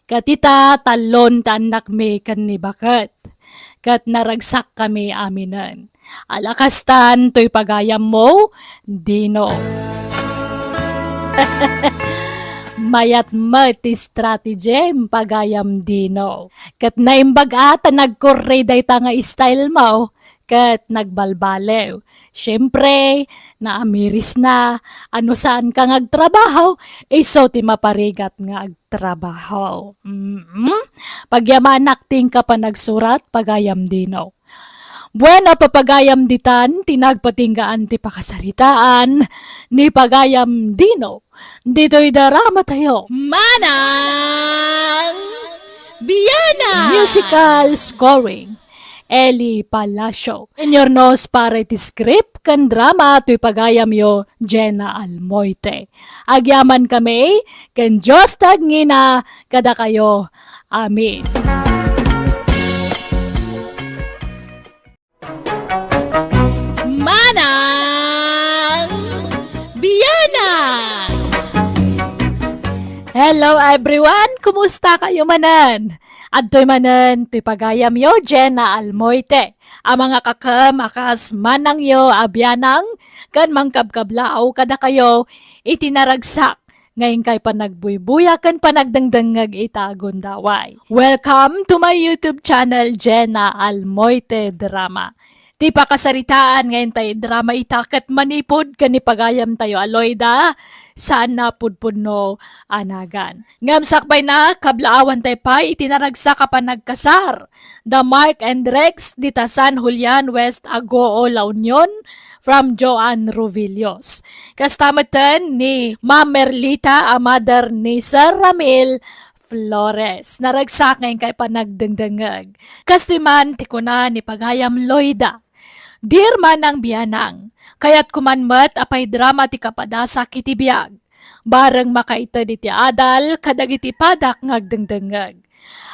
Ket ita, tallon ti annakmi ken ni baket. Ket naragsakkami aminen. Ala kastan toy pagayammo, Dino. Mayat met ti strategy, pagayam Dino. Ket naimbag a ta nagkurri dayta nga style mo, ket nagbalbaliw. Siempre, naamiris na, ano saan ka nga agtrabaho, iso ti maparigat nga agtrabaho. Mm-mm. Pagyamanak ti inka panagsurat, pagayam Dino. Bueno, papagayam ditan, ti nagpatinggaan ti pakasaritaan ni pagayam Dino. Ditoy drama tayo. Manang Biana! Musical scoring, Eli Palacio. Senior nos para iti script ken drama toy pagayamyo, Jenna Almoite. Agyaman kami, ken Dios ti agngina kadakayo. Amen. Manang Biana! Hello everyone! Kumusta kayo manen? Adtoy manen ti pagayamyo, Jenna Almoite. A mga kakem a kas manangyo a bianang ken mangkabkablaaw kadakayo iti naragsak nga inkay panagbuybuya ken panagdengdengngeg ita a gundaway. Welcome to my YouTube channel, Jenna Almoite Drama. Ti pakasaritaan nga intay drama ita ket manipud ken ni pagayamtayo a Loida, saan na pudpudno a nagan. Ngem sakbayna, kablaawantay pay iti naragsak a panagkasar da Mark and Rex dita San Julian, West Agoo, La Union, from Joanne Ruvillos. Kasta metten ni Ma'am Merlita a mother ni Sir Ramil Flores. Naragsak nga inkay panagdengdengngeg. Kastoy man ti kuna ni pagayam Loida. Dear Manang Bianang, kayatko man met a paidrama ti kapadasak iti biag. Bareng makaited iti adal kadagiti padak nga agdengdengngeg.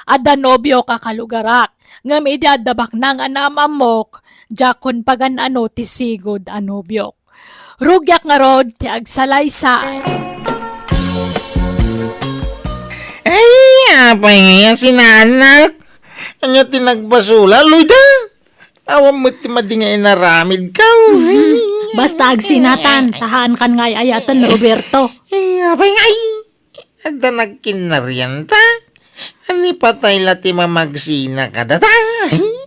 Adda nobiok a kalugarak, ngem idi adda baknang a naam-ammok, diakon pagan-ano ti sigud a nobiok. Rugiak ngarud ti agsalaysay. Ay, apay nga yan, sinaanak? Anya ti nagbasula, Loida? Awan met ti madi nga inaramidko. Basta agsinatan, ta haankan nga ay-ayaten, Roberto. Ay, apay nga, ay. Adda nagkinnarian ta? Ani patay la ti mamagsina kadata?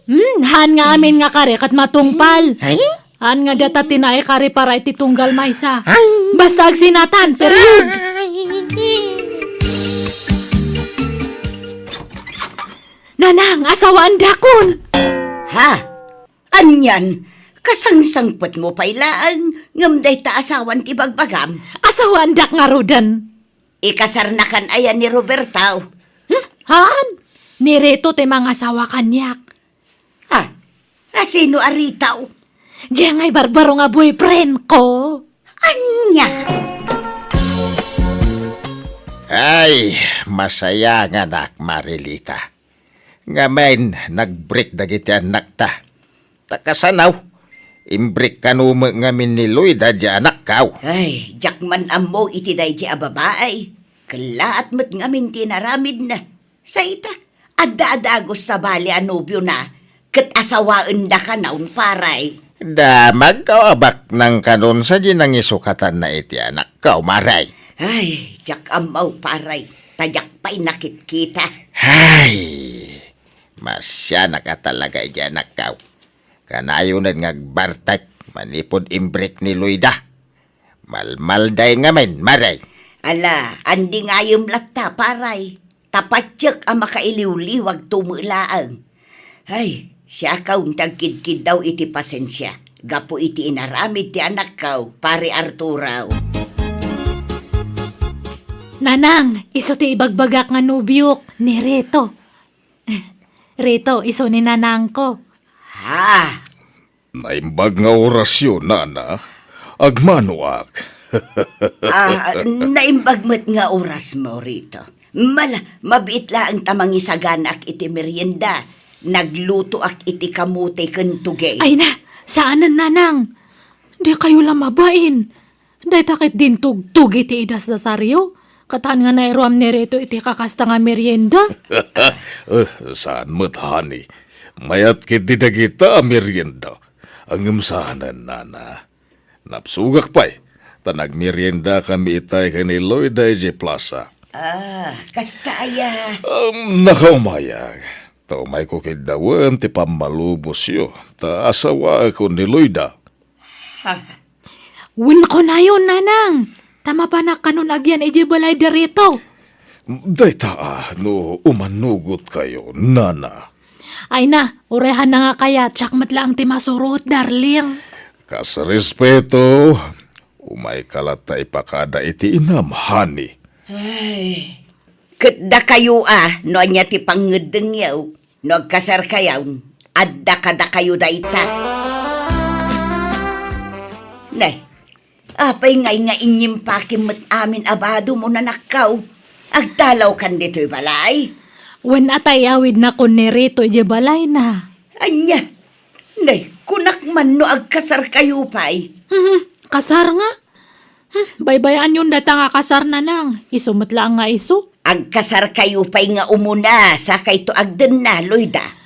Hmm, haan nga amin nga kari ket matungpal. Ay? Haan nga data ti naikari para iti tunggal maysa. Ay? Basta agsinatan, period. Ay. Nanang, asawaandakon! Ha? Anian? Kasangsangpetmo pay laeng, ngem dayta asawan ti bagbagam? Asawaandak ngaruden. Ikasarnakan aya ni Roberto? Hmm? Haan. Ni Rito ti mangasawa kaniak. Ha? A, sino a Rito? Diay nga ibarbaro nga boyfriend ko. Ania? Ay, masaya nga anak, Marilita. Ngamin, nagbreak dagiti annakta. Ta kasano, imbreak kano met ngamin ni Loida diay anakko? Ay, diak man ammo iti daydi a babai. Kellaat met ngamin ti inaramidna. Say ta, adda a dagus sabali a nobiona, ket asawaendakanon, paray. Damagko a baknang kanon sadi nangisukatanna iti anakko, maray. Ay, diak ammo, paray, ta diak pay nakitkita. Ay, masianak a talaga iti anakko. Kanayonen nga agbartek manipud imbreak ni Loida. Malmalday ngamin, maray. Ala, andingayem latta, paray. Ta patiek a makailiwliwagto met laeng. Ay, siakon ti agkidkiddaw iti pasensia gapu iti inaramid ti anakko, Pare Arturo. Nanang, isu ti ibagbagak nga nobiok, ni Reto. Reto, isu ni nanangko. Ha? Naimbag nga orasyo, nana. Agmanoak. Ah, naimbag met nga orasmo, Rito. Mala, mabiit laeng ta mangisaganaak iti merienda. Naglutoak iti kamote ken tugey. Ay na, saanen, nanang. Dikayo la mabain. Dayta ket dintugtog iti idasdasaryo, ket haan nga nairuam ni Rito iti kakasta nga merienda. Eh, saan met, honey. Mayat ketdi dagita a merienda. Ngem saanen, nana. Napsugak pay, ta nagmeriendakami itay ken ni Loida idiay plaza. Ah, kasta aya. Um, nakaumayag. Ta umayko kiddawen ti pammalubosyo, ta asawaekon ni Loida. Ha? Wenno kunayon, nanang, ta mapanak kanon agyan idiay balay da Rito. Dayta a, no umannugotkayo, nana. Ay na, uray haan na nga kayat, siak met laeng ti masurot, darling. Kas respeto, umayka latta ipakada iti inam, honey. Ay, ket dakayo a, no ania ti pangngeddengyo, no agkasarkayon, adda kadakayo dayta. Ne, apay ngay nga inyimpakim met amin a bado mo, nanakkaw? Agtalawkan ditoy balay? Wen a tay awidnakon ni Rito idiay balayna. Ania? Nay, kunak man no agkasarkayo pay? Hmm, kasar nga? Hmm, baybayaanyon dayta nga kasar, nanang. Isu met laeng nga isu. Agkasarkayo pay nga umuna, sakayto agdenna, Loida.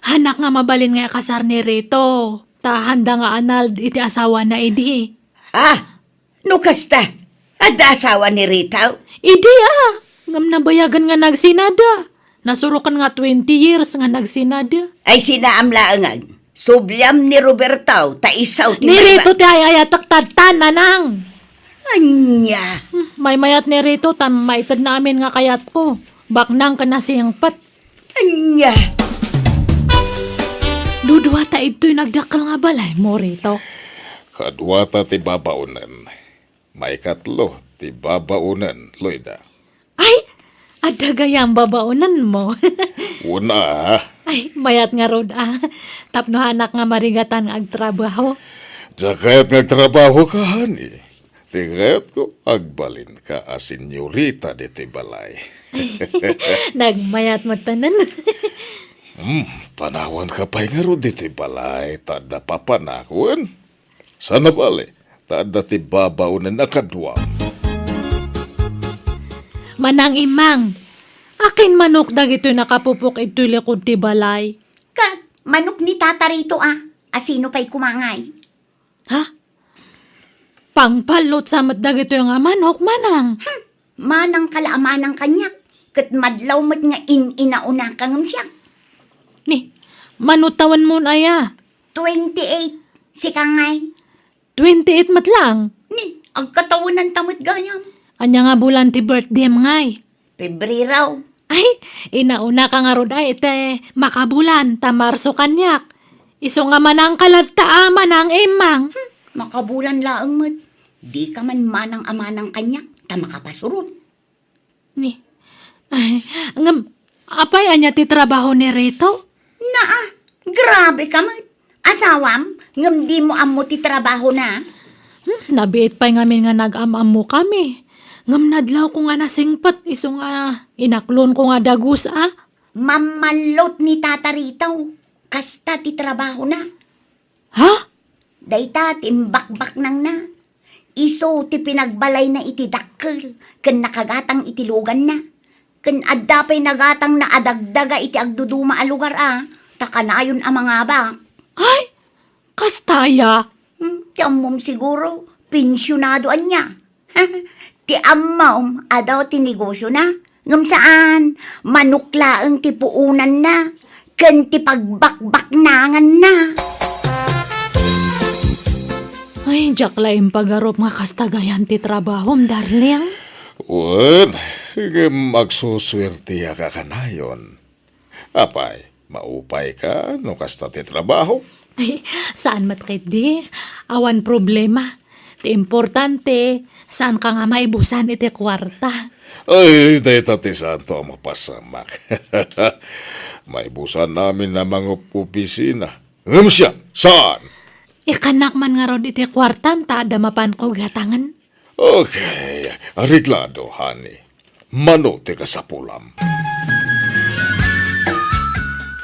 Haanak nga mabalin nga ikasar ni Rito. Ta haanda nga annulled iti asawana idi. Ah, no kasta, adda asawa ni Rito? Idi a, ngem nabayagan nga nagsinada. Nasurokan nga twenty years nga nagsinada. Ay, sinaam laengen. Subliam ni Roberto, ta isu ti Ni Rito ti ay-ayatek tatta, nanang. Ania? Hmm, maymayat ni Rito, ta maitedna amin nga kayatko. Baknang ken nasingpet. Ania? Dudua ta idtoy nagdakkel nga balay mo, Rito. Kaduata ti babaonen. Maikatlo ti babaonen, Loida. Ay, Adda gayam babaonenmo? Wen a. Ay, mayat ngarud a. Tapno haanak nga marigatan nga agtrabaho. Diak kayat nga agtrabahoka, honey. Ti kayatko, agbalinka a senyorita ditoy balay. Nagmayat metten. Hmm, panawanka pay ngarud ditoy balay, ta adda papanak, wen? Saan a bale, ta adda ti babaonen a kaduam. Manang Imang, akin manok dagitoy nakapupok idtoy likod ti balay? Ket manok ni Tata Rito a, asino pay koma ngay? Ha? Pangpallot sa met dagitoy nga manok, manang? Hmm, manangka la a manang kaniak, ket madlaw met nga in-inaunaka ngem siak. Ni, mano tawenmon aya? Twenty-eight, sika ngay? Twenty-eight met laeng? Ni, agkatawenanta met gayam. Ania nga bulan ti birthdayem ngay? Pebrero. Ay, inaunaka ngarud ay iti makabulan, ta Marso kaniak. Isu nga manangka latta a, manang Imang. Hmm, makabulan laeng met. Dika man manang a manang kaniak, ta makapasurot. Ni, ay, ngem, apay ania ti trabaho ni Rito? Naa, grabe ka met. Asawam, ngem dimo ammo ti trabahona? Hmm, nabiit pay ngamin nga nag-am-ammokami. Ngem nadlawko nga nasingpet isu nga inaklonko nga dagus a. Mammallot ni Tata Rito. Kasta ti trabahona. Ha? Dayta ti imbakbaknangna. Isu ti pinagbalayna iti dakkel ken nakagatang iti luganna. Ken adda pay nagatangna a dagdaga iti agduduma a lugar a, ta kanayon a mangabak. Ay, kasta aya? Hmm, ti ammom siguro, pensionado ania. Ti ammom, adu ti negosiona. Ngem saan, manok laeng ti puonanna, ken ti pagbakbaknanganna. Ay, diak la impagarup nga kasta gayam ti trabahom, darling. Wen, ngem agsusuertiak a kanayon. Apay, maupayka no kasta ti trabaho? Ay, saan met ketdi. Awan problema. Ti importante, saanka nga maibusan iti kuarta. Ay, dayta ti saanto a mapasamak. Maibusan amin a mangopisina. Ngem siak, saan? Ikkannak man ngarud iti kuartam ta adda mapanko gatangen. Okay, areglado, honey. Mano ti kasapulam?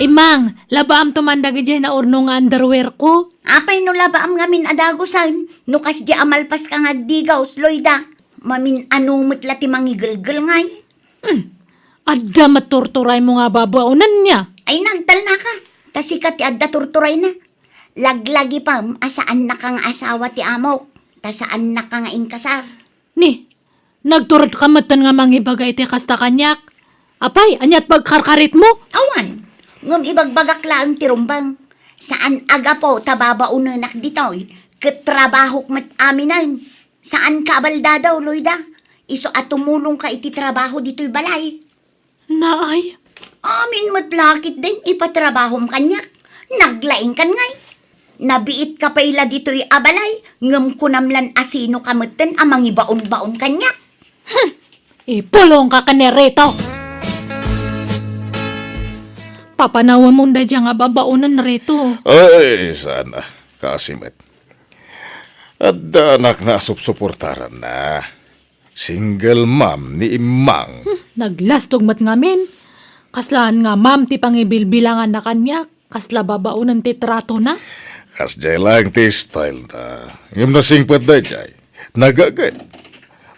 Imang, labaamto man dagidiay naurno nga underwear ko. Apay no labaam ngamin a dagusen, no kasdiay a malpaska nga agdigaws, Loida? Mamin-ano met la ti mangigelgel ngay? Hmm. Adda met turturaymo nga babaonenna. Ay, nagtalnaka. Ta sika ti adda turturayna. Laglagipem a saannaka nga asawa ti amok, ta saannaka nga inkasar. Ni, nagturedka metten nga mangibaga iti kasta kaniak. Apay, aniat pagkarkaritmo? Awan. Ngem ibagbagak laeng ti rumbeng. Saan a gapu ta babaonenak ditoy, ket trabahok met aminen. Saanka a baldadaw, Loida. Isu a tumulongka iti trabaho ditoy balay. Naay? Amin met la ketdin ipatrabahom kaniak. Naglaingkan ngay. Nabiitka pay la ditoy a balay, ngem kunam lan a sinoka metten a mangibaonbaon kaniak. Hmm. Ipulongka ken ni Rito. Papanawemon daydiay nga babaonen, Rito. Ay, saan a. Kaasi met. Adda anakna a supsuportaranna. Single mom ni Imang. Hmm, naglastog met ngamin. Kaslaan nga mom ti pangibilbilanganna kaniak, kasla babaonen ti tratona. Kasdiay laeng ti style na. Ngem nasingpet daydiay. Nagaget.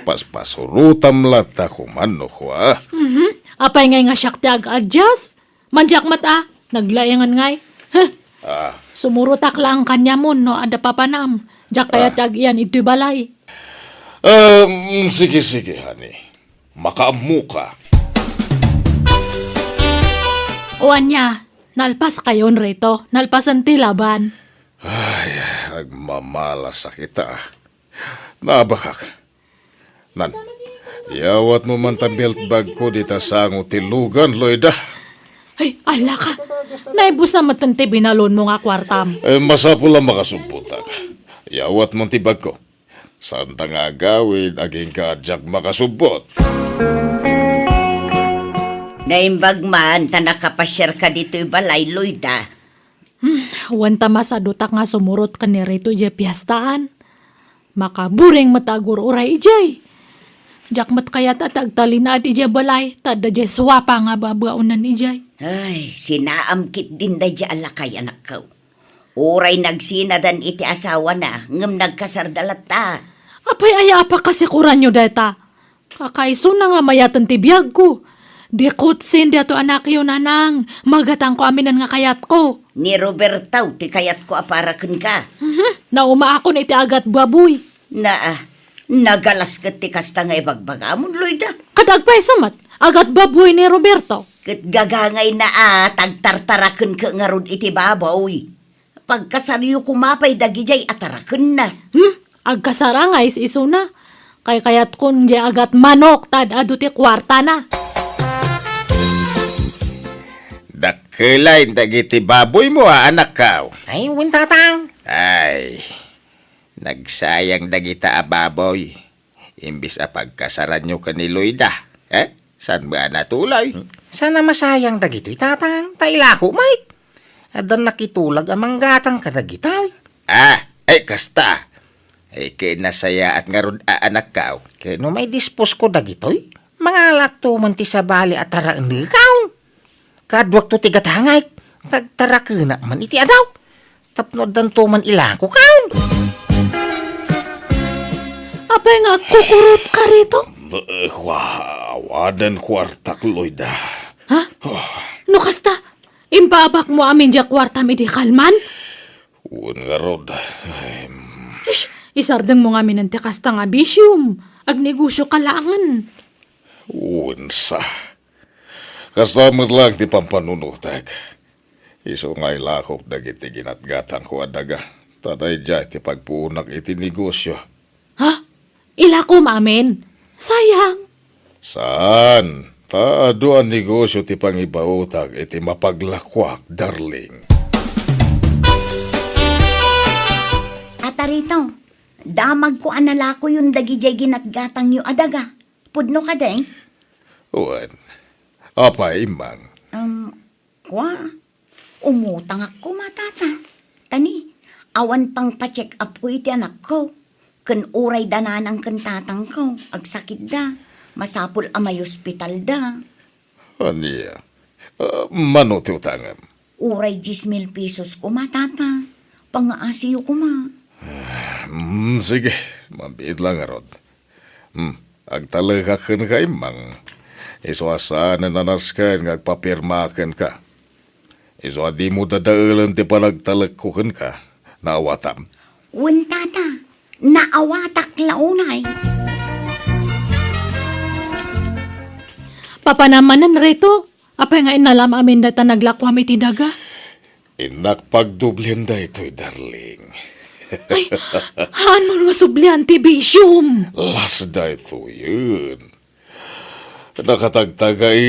Paspasurotam latta koma no kua. Mhm. Apay ngay nga siak ti ag-adjust? Mandiak met a, naglaingan ngay. Huh! Ah. Sumurotak laeng kaniamon no adda papanam. Diak kayat ti ag-iyan idtoy balay. Um, sige, sige, honey. Makaammoka. O ania, nalpaskayon, Rito. Nalpasen ti laban. Ay, agmamalasak ita. Naabakak. Nan, yawatmo man ta belt bag ko dita sango ti lugan, Loida. Ay, ala ka. Naibusan met ti binalonmo nga kuartam. Eh, masapul a makasubbotak. Yawatmo ti bag ko. Saanta nga agawid, agingga a diak makasubbot. Naimbag man ta nakapasiarka ditoy balay, Loida. Hmm, wen ta masadutak nga sumurot ken ni Rito idiay piestaan. Makaburing met a agur-uray idiay. Diak met kayat a ti agtalinaed idiay balay, ta adda diay suapa nga ababaonan idiay. Ay, sinaam ketdin daydiay a lakay, anakko. Uray nagsinadan iti asawana, ngem nagkasarda latta. Apay aya a pakasikoranyo dayta? Kakaisuna nga mayaten ti biagko. Di kutsin daytoy anakyo, nanang. Magatangko aminen nga kayatko. Ni Roberto ti kayatko a para kenka. Mhm. Naumaakon iti agatbaboy. Naa, nagalas ket ti kasta nga ibagbagamon, Loida. Ket agpayso met, agatbaboy ni Roberto. Ket gagangayna a tagtartarakenka ngarud iti baboy. Pagkasaryo koma pay dagidiay a tarakenna. Hmm? Agkasar ngay isuna. Kaykayatkon diay agatmanok ta ad-adu ti kuartana. Dakkelay dagiti baboymo a, anakko. Ay, wen, tatang. Ay, nagsayang dagita a baboy. Imbes a pagkasaranyo ken ni Loida, eh? Saan ba a natuloy? Saan a masayang dagitoy, tatang? Ta ilako met. Adda nakitulag a manggatang kadagitoy. Ah, ay, kasta. Ay, kinasayaat ngarud a, anakko. Ket no maidisposko dagitoy, mangalakto man ti sabali a taraenekon. Kaduakto ti gatangek, tagtarakenak man iti adaw. Tapno addanto man ilako, kaon. Apay nga agkukurotka, Rito? Eh, kua, awanen kuartak, Loida. Ha? Oh. No kasta, impaabakmo amin diay kuartam idi kalman? Wen ngarud. Em. Ish, isardengmo ngamin ti kasta nga bisiom. Agnegosio ka laengen. Wen sa. Kasta met laeng ti pampanunotek. Isu nga ilakok dagiti ginatgatangko a daga, ta daydiay ti pagpuonak iti negosio. Ha? Ilakom amin? Sayang. Saan? Ta adu a negosio ti pangibaotak iti mapaglakoak, darling. Atarito, damagko a nalakoyon dagidiay ginatgatangyo a daga. Pudno kadi? Wen. Apay, Immang? Um, kua, umutangak koma, Tata. Ta ni, awan pangpa-check-upko iti anakko. Ken uray da nanang ken tatangko, agsakitda. Masapul a maiospitalda. Ania? Ah, mano ti utangem? Uray dies mil pesos koma, Tata. Pangngaasiyo koma. Ah, mm, sige. Mabiit lang ngarud. Hmm, agtalekak kenka, Immang. Isu a saanen a nasken nga agpapirma kenka. Isu a dimo dadaelen ti panagtalekko kenka. Naawatam? Wen, Tata. Naawatak la unay. Papanam manen, Rito. Apay nga innalam amin dayta naglakoam iti daga? Innak pagdoblian daytoy, darling. Ay, haanmo nga sublian ti bisiom. Las daytoyen. Nakatagtagai